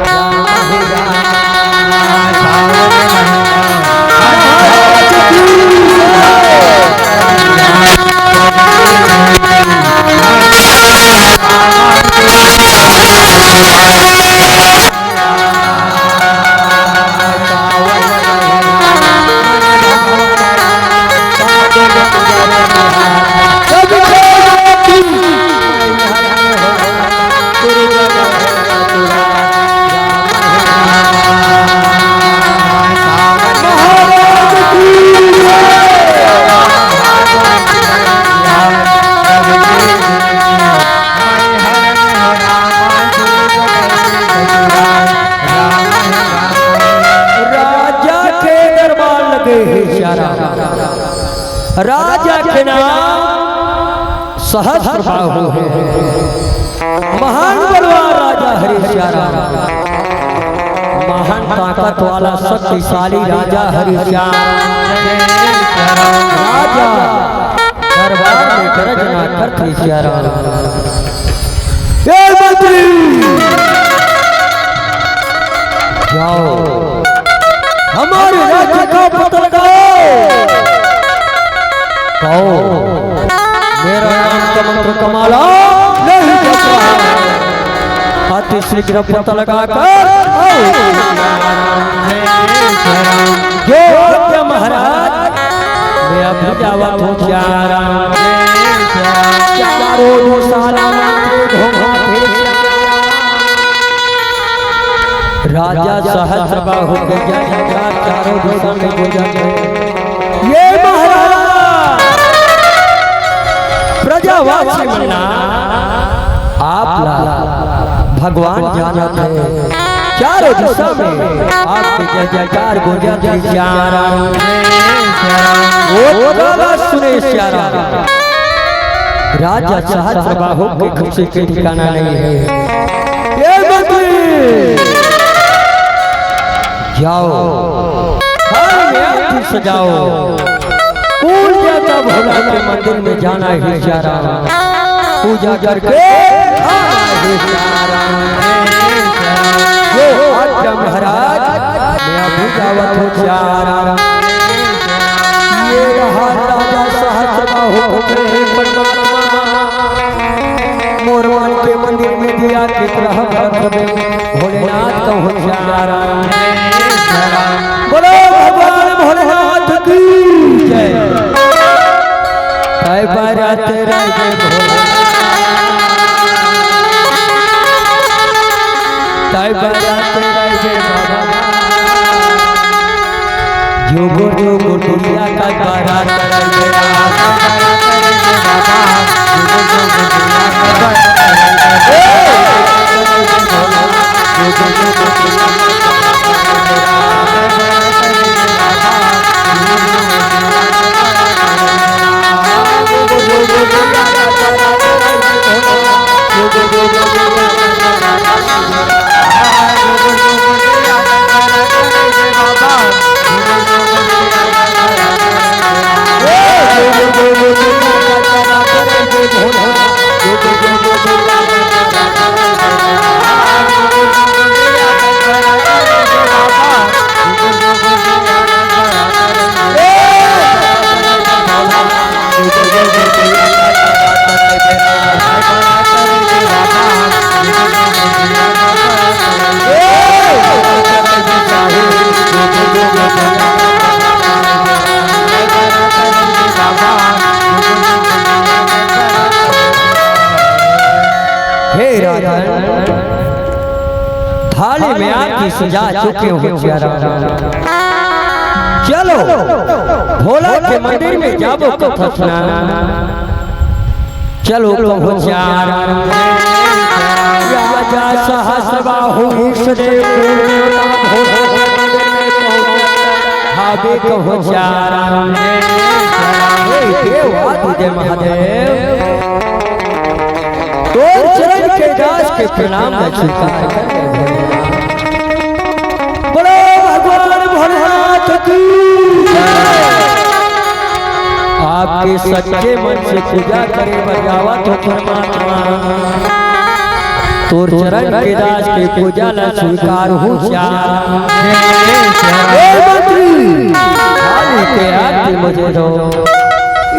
राम हो राम। सावन महीना। राजा के नाम सहस्र बाहु हे। महान बलवान राजा हरि सिया राम। महान ताकत वाला शक्तिशाली राजा हरि सिया राम। राजा दरबार में गरज ना करत हे सिया राम। ए मंत्री, जाओ, हमारे राज्य का पता लगाओ। कहो, मेरा नाम का मंत्र कमाला नहीं करता है। अति शीघ्र पता लगाकर आओ। जो आज्ञा महाराज, मैं अभी जावत हूँ सिया राम। चारों दिशा राम के घूमा थे। राजा सहस्र बाहु के जय जयकार चारों दिशा में गूंजत हे। ये महाराज प्रजावासी मन्ना आप ला भगवान जानत हे। चारों दिशा में आपके जय जयकार गूंजत हे सिया राम। ओ काला सुने सिया राम। राजा सहस्र बाहु की खुशी के ठिकाना नहीं है। ये मंत्री, जाओ, थाल में आरती सजाओ। पूजा का भोला के मंदिर में जाना है सिया राम। पूजा करके आना है सिया राम। ये आज्ञा महाराज, मैं अभी जावत हूँ सिया राम। ये रहा राजा सहस्र बाहु के परमात्मा। मोर मन के मंदिर में दिया की तरह भक्त में भोलेनाथ कहूँ सिया राम। बोलो भगवान भोलेनाथ की जय। ताई बारात राजे भोले। ताई बारात राजे बाबा। जुगु जुगु जिया का बारात राजे बाबा। हे राजन, थाली में आरती सजा चुके हो सिया राम। चलो, भोला के मंदिर में जाबो कथा सुना। चलो कहूँ सिया राम। राजा सहस्र बाहु ईश देव। हावे कहूँ सिया राम। हे देव आदिदेव महादेव। तोर चरण के दास के प्रणाम मैं स्वीकार कर। बोलो भगवान भोलेनाथ की जय। आपके सच्चे मन से पूजा करे बर जावत हो परमात्मा। तोर चरण के दास के पूजा ला स्वीकार हो सिया। हे मंत्री, थाली के आरती मुझे दो।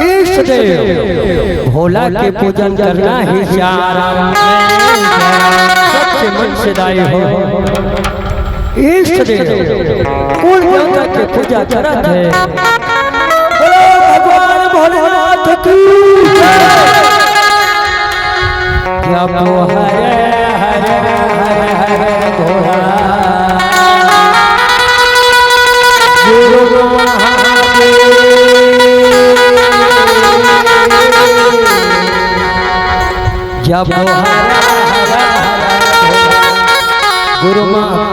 इष्ट देव भोला के पूजन करना हे सिया राम। सच्चे मन से दाई हो। इष्ट देव कुल देवता के पूजा करत हे। बोलो भगवान भोलेनाथ की जय। जपो हरे हरे हरे हरे भोला। गुरु महादेव। जपो हरे हरे हरे भोला। गुरु महादेव।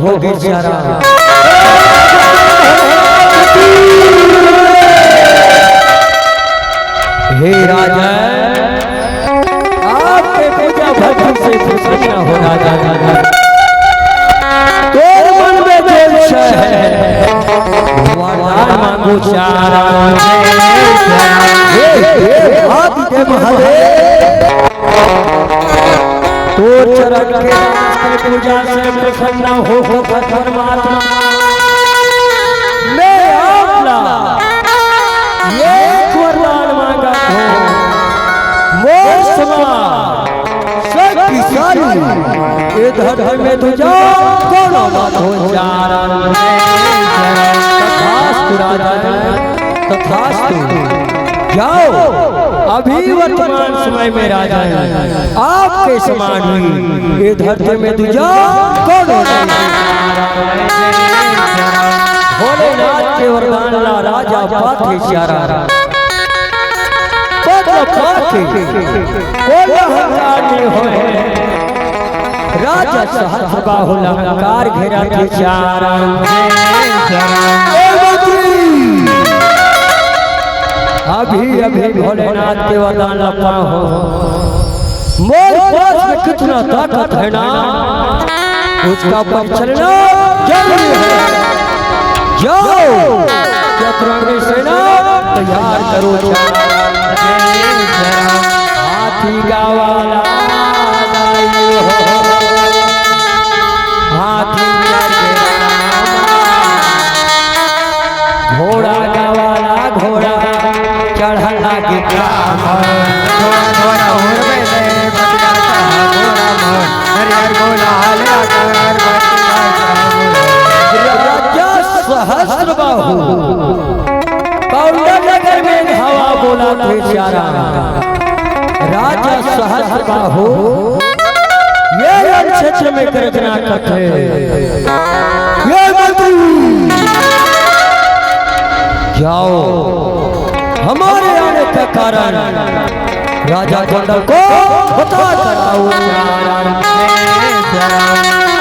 हो गे चारा। हे राजा, आपके पूजा भक्ति से प्रसन्न हो राजा। तोर मन में जो इच्छा है, वरदान मांगो चारा। हे, हे, आदिदेव महादेव। तोर चरण के दास के पूजा से प्रसन्न हो, हो परमात्मा। मैं आपला एक वरदान मांगत हूँ। मोर समान शक्तिशाली ए धरती में दूजा कोनो मत हो चारा। तथास्तु राजा, तथास्तु। जाओ, अभी वर्तमान समय में राजा हैं, आपके समान ही ये धरती में दूजा कोनो नहीं। भोलेनाथ के वरदान ला राजा पाथे चारा। पद पाथे, कोई अहंकार नहीं होए। राजा सहस्र बाहु लंकार घेरा थे चारा। ए मंत्री, अभी अभी भोलेनाथ के वरदान लपा हो। मोर पास में कितना ताकत है ना, उसका परिचलना जरूरी है। जाओ, चतुरंगी सेना तैयार करो। हाथी गावाला, हाथी गावाला, घोड़ा गावाला, घोड़ा चढ़ला के काम। थोड़ा, थोड़ा और में ले बतिया सा, थोड़ा मोर, हरियर गुलाल अगरबत्ती सा। राजा सहस्र बाहु, कौंडल नगर में हवा बोला थे चारा। राजा सहस्र बाहु, ये रण क्षेत्र में गर्जना करते। ये मंत्री, जाओ, हमारे आने का कारण राजा कौंडल को बता कर आओ।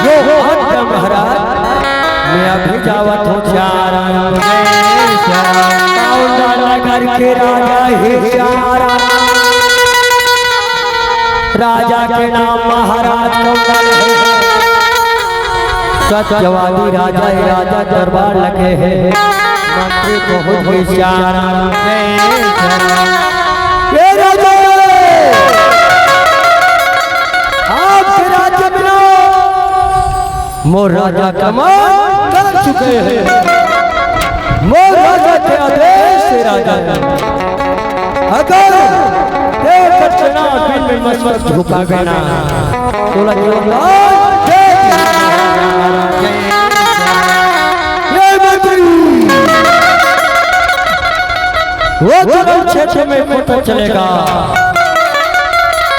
जो आज्ञा महाराज, मैं अभी जावत हूँ चारा। कौंडल नगर के राजा हे चारा। राजा के नाम महाराज कौंडल हे। सत्यवादी राजा हे, राजा दरबार लगे हे। मंत्री बहुत विचार। हे राजा, आपके राज्य में ना मोर राजा कमाल कर चुके हैं। मोर राजा के आदेश से राजा, अगर तेरे दक्षिणा बिन में मस्तक झुका गया ना, तो लगे ये मंत्री, वो तो रण क्षेत्र में पता चलेगा।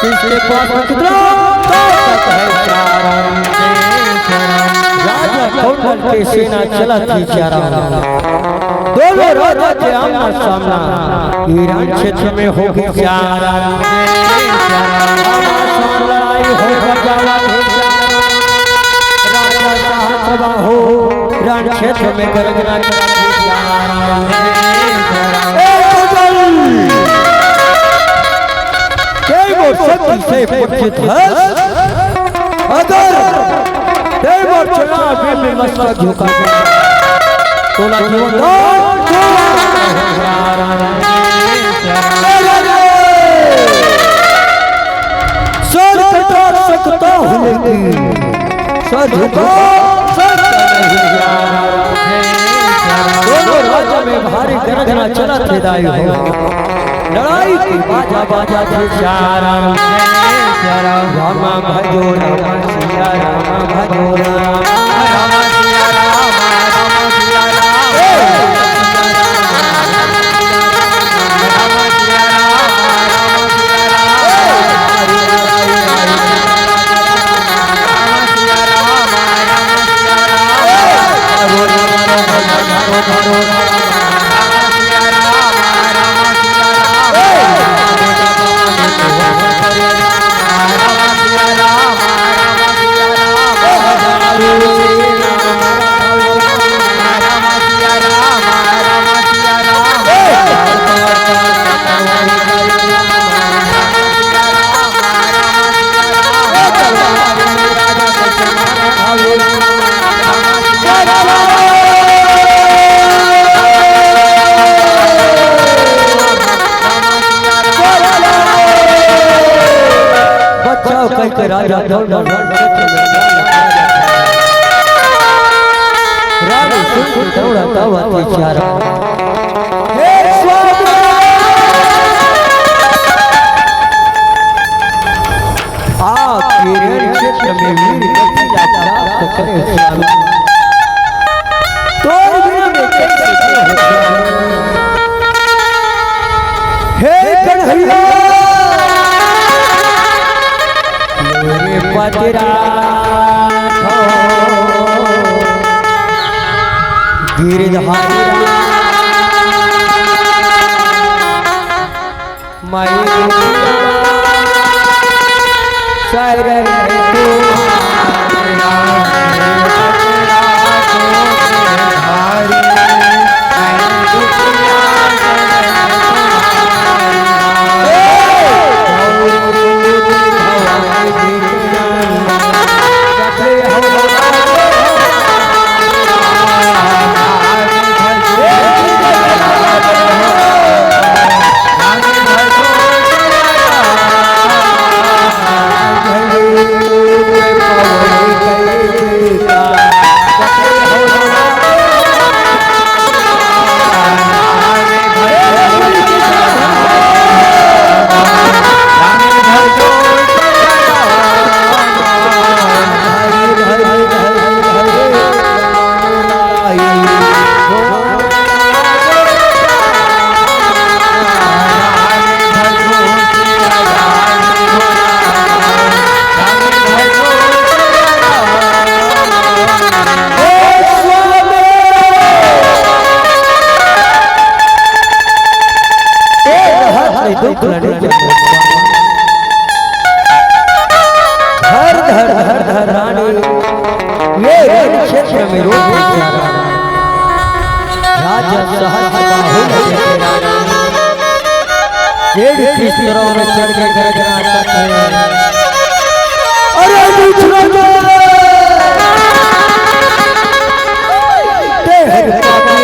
इसके पास में कितना ताकत है। राजा कौंडल के सेना चला थी चारा। दोनों राजा के आमना सामना ईरान क्षेत्र में हो गई चारा। लड़ाई हो गई चारा। राजा सहस्र बाहु रण क्षेत्र में गर्जना करा थी चारा। ए कौंडल, तें मोर शक्ति से परिचित हस। अगर तें मोर चला बिन में मस्तक झुका, तो ना जीवन दान। सर कटा सकता हूँ, लेकिन सर झुका सकता नहीं। दोनों राज्य में भारी गर्जना चलत हे दाई हो। लड़ाई के बाजा बाजत हे चारा। रामा भजो रामा, सिया रामा भजो रामा। के राजा दौड़ा, रानी सुन दौड़ा तावा के चारा। हे स्वामी, आपके रण क्षेत्र में वीर गति का प्राप्त करे स्वामी। तोर बिना मैं कैसे जीऊं स्वामी? हे कन्हैया, मेरे पति राघव गिरधारी राम, मैं दुखिया शरण तुम्हारा, गिरधारी। धर धर धर धर रानी, ये रण क्षेत्र में रोक दिया। राजा सहस्र बाहुल के रानी, पेड़ की तरह में चढ़ के गरजना करते हैं। अरे दूसरा जो तेहर पापी,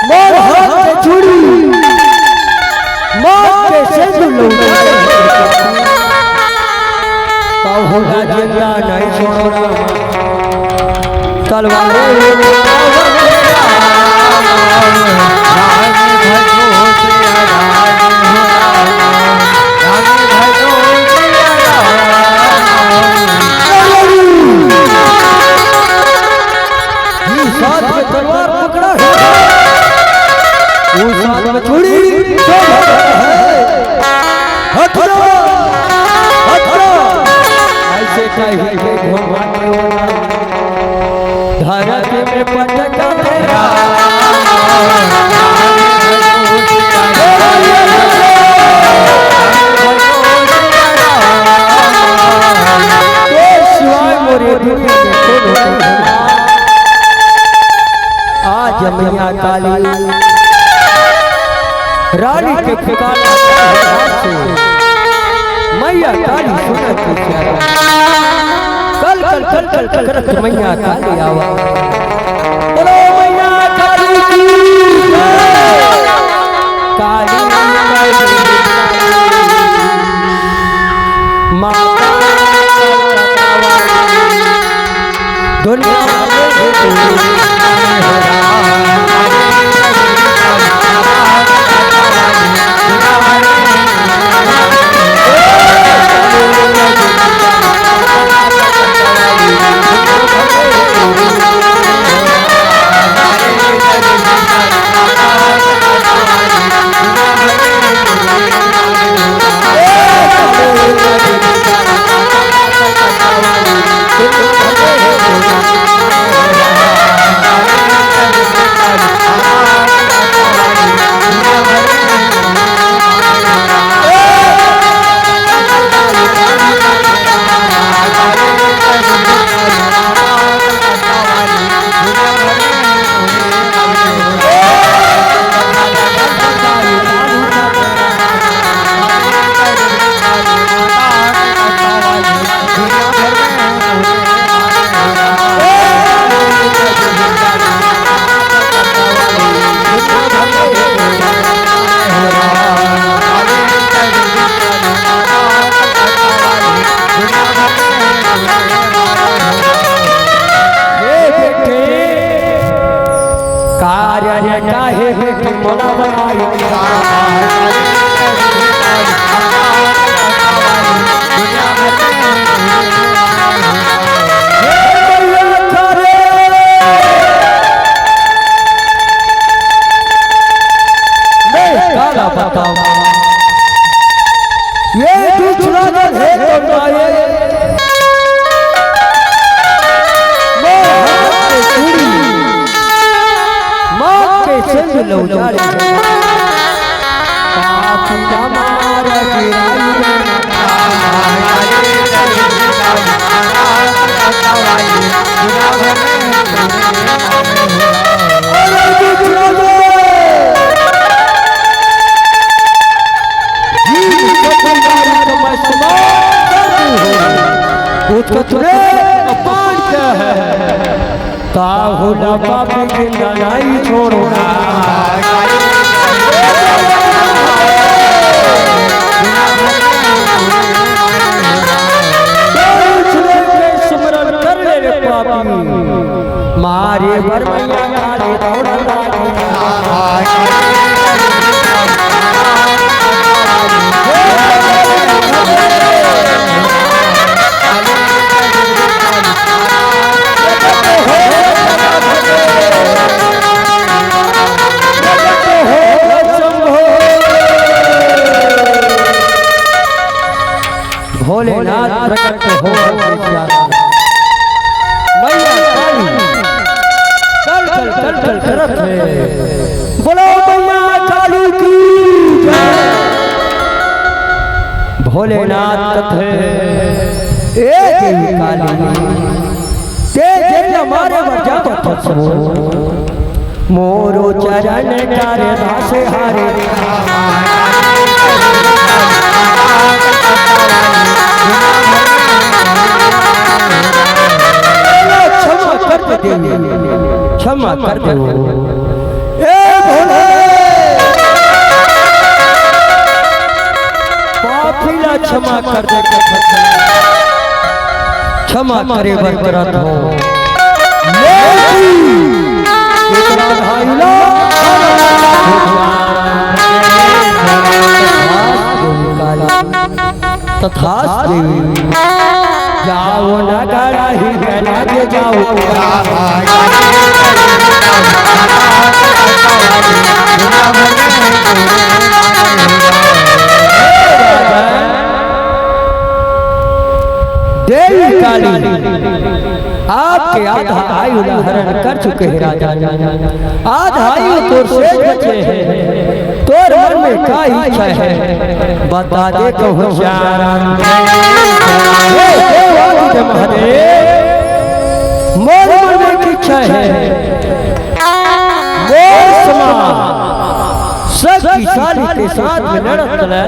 मोर हाथ के चूड़ी, माथ के सिंदूर लौटा। कहूँगा जिंदा नहीं छोड़ो राम। तलवार ये साथ में तलवार पकड़ा है, वो साथ में छुरी। हट जा, हट जा। ऐसे कह के घुमा के धरती में पटक दे। तो शिवाय मोरे दुनिया में कौन होता है? आज मैया काली रानी के पुकार से मैया काली सुनत के प्यारा। कल, कल, कल, कल, कल करत मैया काली आवा। बोलो मैया काली की जय। काली, काली, काली, माता कलकत्ता वाली। दुनिया में बताओ। ये बीच लागल हे तो माये, मोर हाथ के चूड़ी, माथ के सिंदूर लौटारी। पापी हमारा गिराई रे। कुछ कथुरे अपान क्या है? ताहुला पापी जिंदा नहीं छोड़ो। सुमरन कर ले रे पापी। मारे बर मैया काली दौड़ लागी। भोलेनाथ प्रकट हो। मैया काली कल कल कल कल करत हे। बोलो मैया काली की जय। भोलेनाथ कथे, ए देवी काली, ते जेला मारे बर जावत हस, मोरो चरण कर दास हरे। क्षमा कर दे देवी, क्षमा कर दे। ए भोले, पापी ला क्षमा कर दे, क्षमा करे बर करत हो। लेकिन इतना भाई ला तथास्तु। जाओ ना गड़ा ही गड़ा के जाओ। देवी काली आपके आधा आयु ला हरण कर चुके हैं राजा। आधा आयु तोर शेष बचे हैं। तोर मन में का इच्छा है, बता दे कहूँ श्याम। हे देवादिदेव महादेव, मोर मन में की इच्छा है, मोर समान शक्तिशाली के साथ में लड़त ले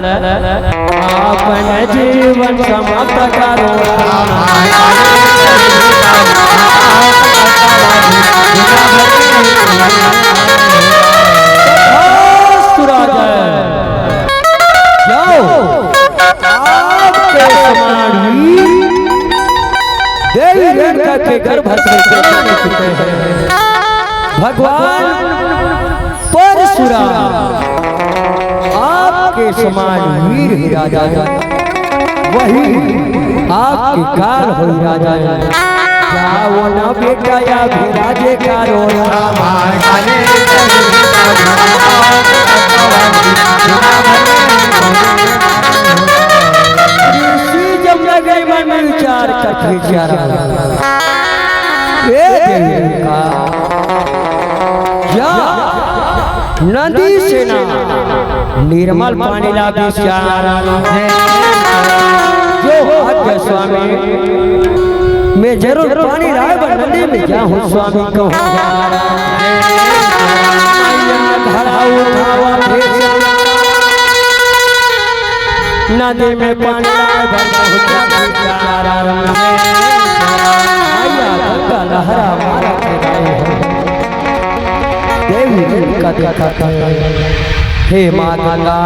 अपन जीवन समाप्त करो। तथास्तु राजा, जाओ, आपके समान ही देवी रेणुका के गर्भ से जन्म ले चुके हैं। भगवान परशुराम आपके समान वीर ही राजा है, वही आपके काल हो राजा है। जाओ ना बेटा या भी राजे का रो। ऋषि जब लगे मन विचार करके विचारा। ए देवी का या नदी से ना निर्मल पानी ला विचार। जो आज्ञा स्वामी, मैं जरूर पानी लाए बर नदी में जाहूँ स्वामी कहूँ। घड़ा उठावा भेजा। नदी में पानी लाए बर पहुँचा बेचारा। मैया गंगा लहरा मारा के गए हो। देवी रेणुका देखत हे, हे माँ गंगा,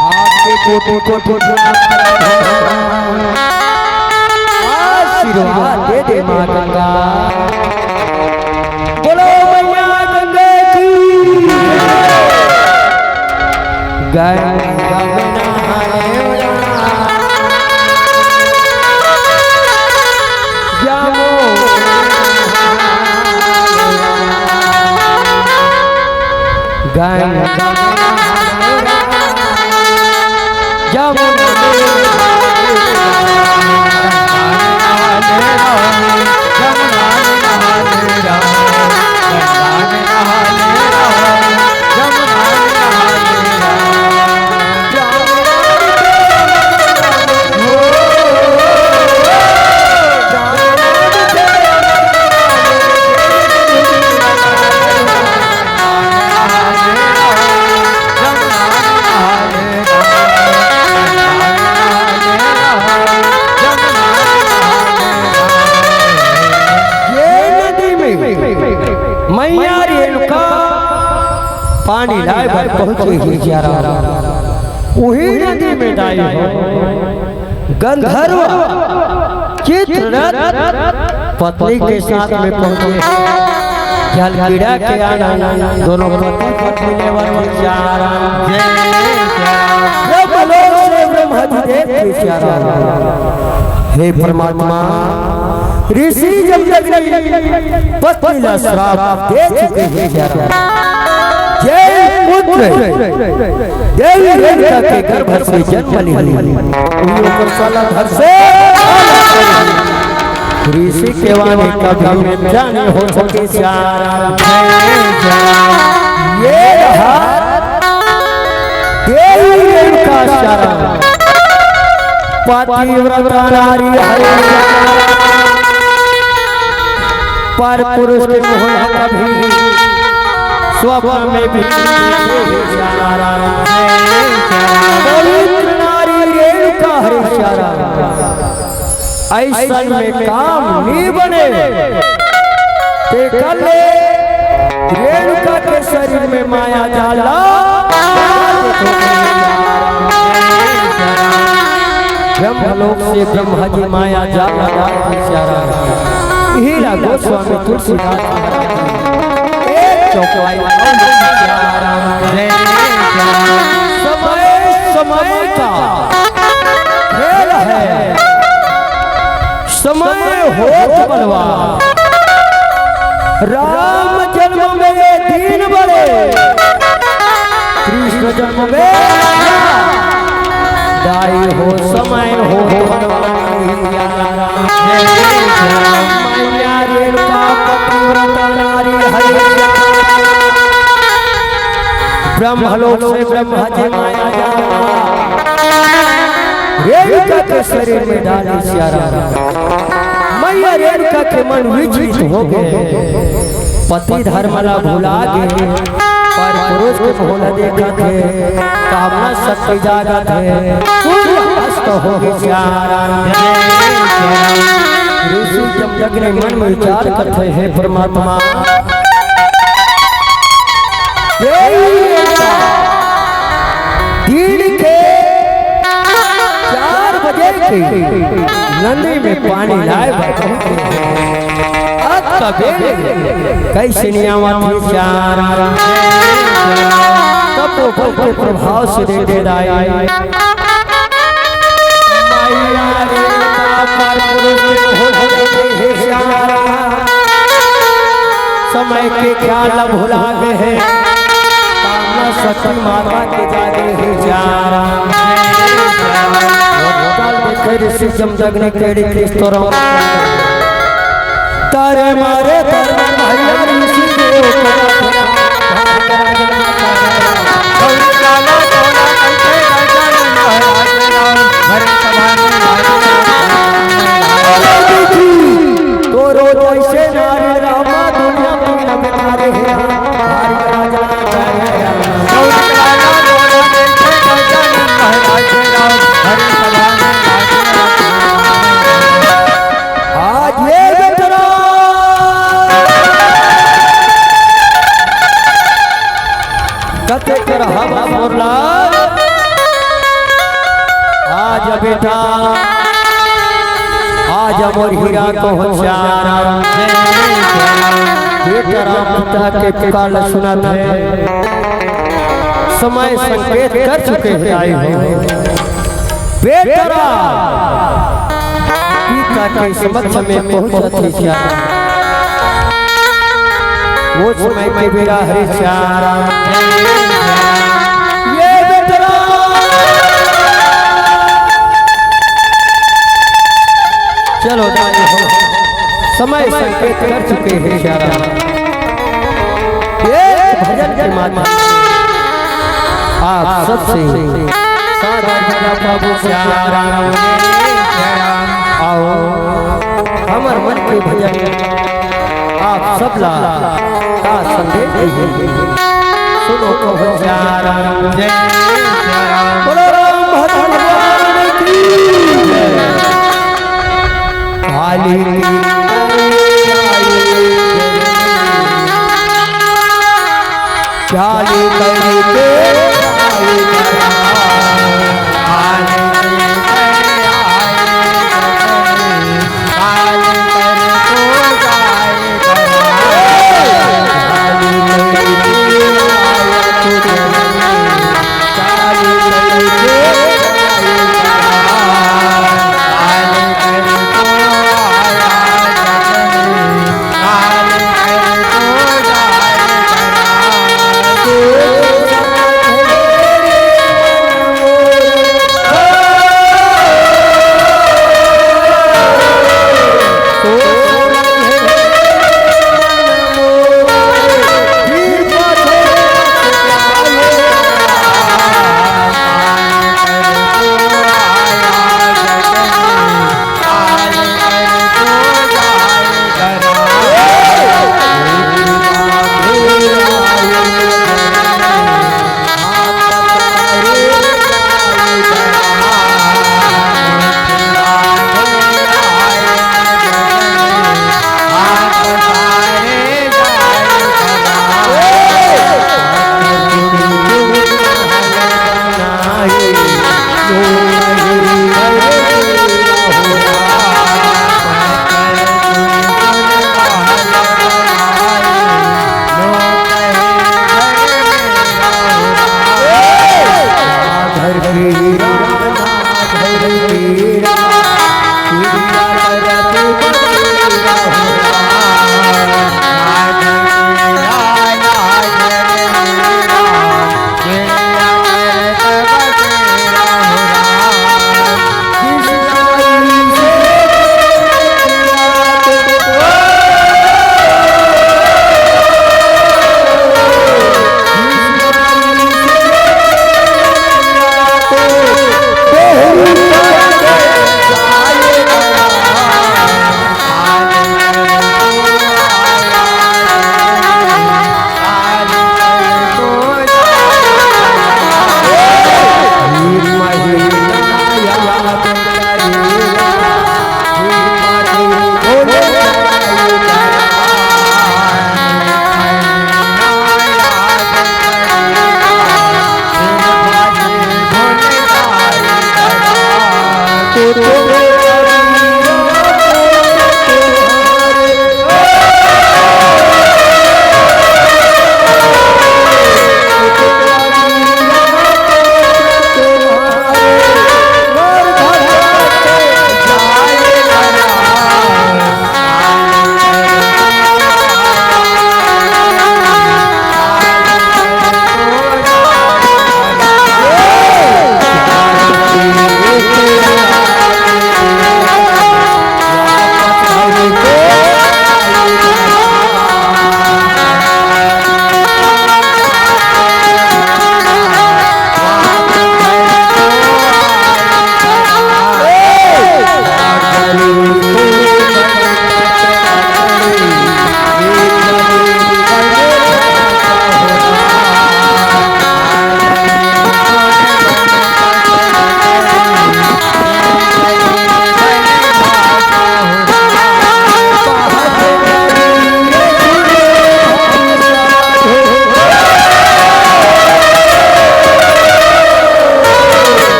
आपके कोटि कोटि प्रणाम। आशीर्वाद दे दे माँ गंगा। बोलो मैया गंगा की। गंगा में नहाए उड़ा। जामो। गंगा में नहा ले राम, जमुना में नहा ले राम, गंगा में नहा ले राम, जमुना में नहा ले राम, गंगा में नहा ले राम, जमुना में नहा ले राम। ये नदी में मैया रेणुका पानी लाए बर पहुंचे हे प्यारा। उही नदी में दाई हो गंधर्व चित्ररथ पत्नी के साथ में पहुंचे। जल क्रीड़ा के आनंद दोनों पति पत्नी लेवत हे प्यारा। जय जय जब लोग से ब्रह्मा जी देख के प्यारा। हे परमात्मा, ऋषि जमदग्नि पत्नी ला श्राप दे चुके हे प्यारा। जे पुत्र देवी रेणुका के गर्भ से जन्म ली, उही ओकर साला धर से ऋषि के वाणी कभी मिथ्या नहीं हो सके प्यारा। ये रहा देवी रेणुका प्यारा। पतिव्रता नारी हरे प्यारा। पर पुरुष के मोह न कभी स्वप्न में भी नहीं देखे प्यारा। पवित्र नारी रेणुका हरे प्यारा। ऐसन में काम नी बने। ते कर ले रेणुका के शरीर में माया जाल ला। ब्रह्मलोक से ब्रह्मा जी माया जाल लगा के प्यारा। हीरा गोस्वामी तुलसीदास एक चौपाई। समय समय का खेल है। समय होत बलवा। राम जन्म में ये दिन बड़े, कृष्ण जन्म में दाई हो समय हो बलवा। मैया रेणुका पतिव्रता नारी हरे। ब्रह्मलोक से ब्रह्मा जी माया जाल। रेणुका के शरीर में डाली प्यारा। मैया रेणुका के मन विचलित हो गे। पति धर्म ला भुला गे, पर पुरुष के मोह ला देखत हे, कामना शक्ति जागत हे, सूर्य अस्त हो गे प्यारा। ऋषि जमदग्नि मन में विचार करत हे, हे परमात्मा, दिन के चार बजे के नदी में पानी लाए बर पहुंचे। अत का बेर कइसे नइ आवत हे प्यारा। तब वो बल के प्रभाव से दे दे दाई। मैया रेणुका पर पुरुष के भोग देते हे प्यारा। समय के ख्याल भुला गे हे, कामना शक्ति माता के जागे हे प्यारा। काल देखे ऋषि जमदग्नि केड़ी के स्तोरम। तारे मारे तारे भैया ऋषि देव। तो रोज ऐसे नारी रामा दुनिया में नमकारे हैं। आज ये बेटरा कते कर हम मोरला। आज बेटा, आज मोर हीरा को होशियार। बेटा राम पिता के पुकार ल सुनत हे। समय संकेत कर चुके हे दाई हो। बेटा राम पिता के समक्ष में पहुंचत हे प्यारा। वो समय के बेरा हरे श्याम राम। ये बेटरा। चलो दानी हो, समय संकेत कर चुके हैं श्याम राम। ये भजन के माध्यम से आप सबसे सादर जगह पाबो श्याम राम। आओ, हमर मन के भजन आप सब ला का संदेश दीजिए। सुनो कहो श्याम राम। जय श्याम। बोलो राम भक्त भगवान की जय। काली की चाली करके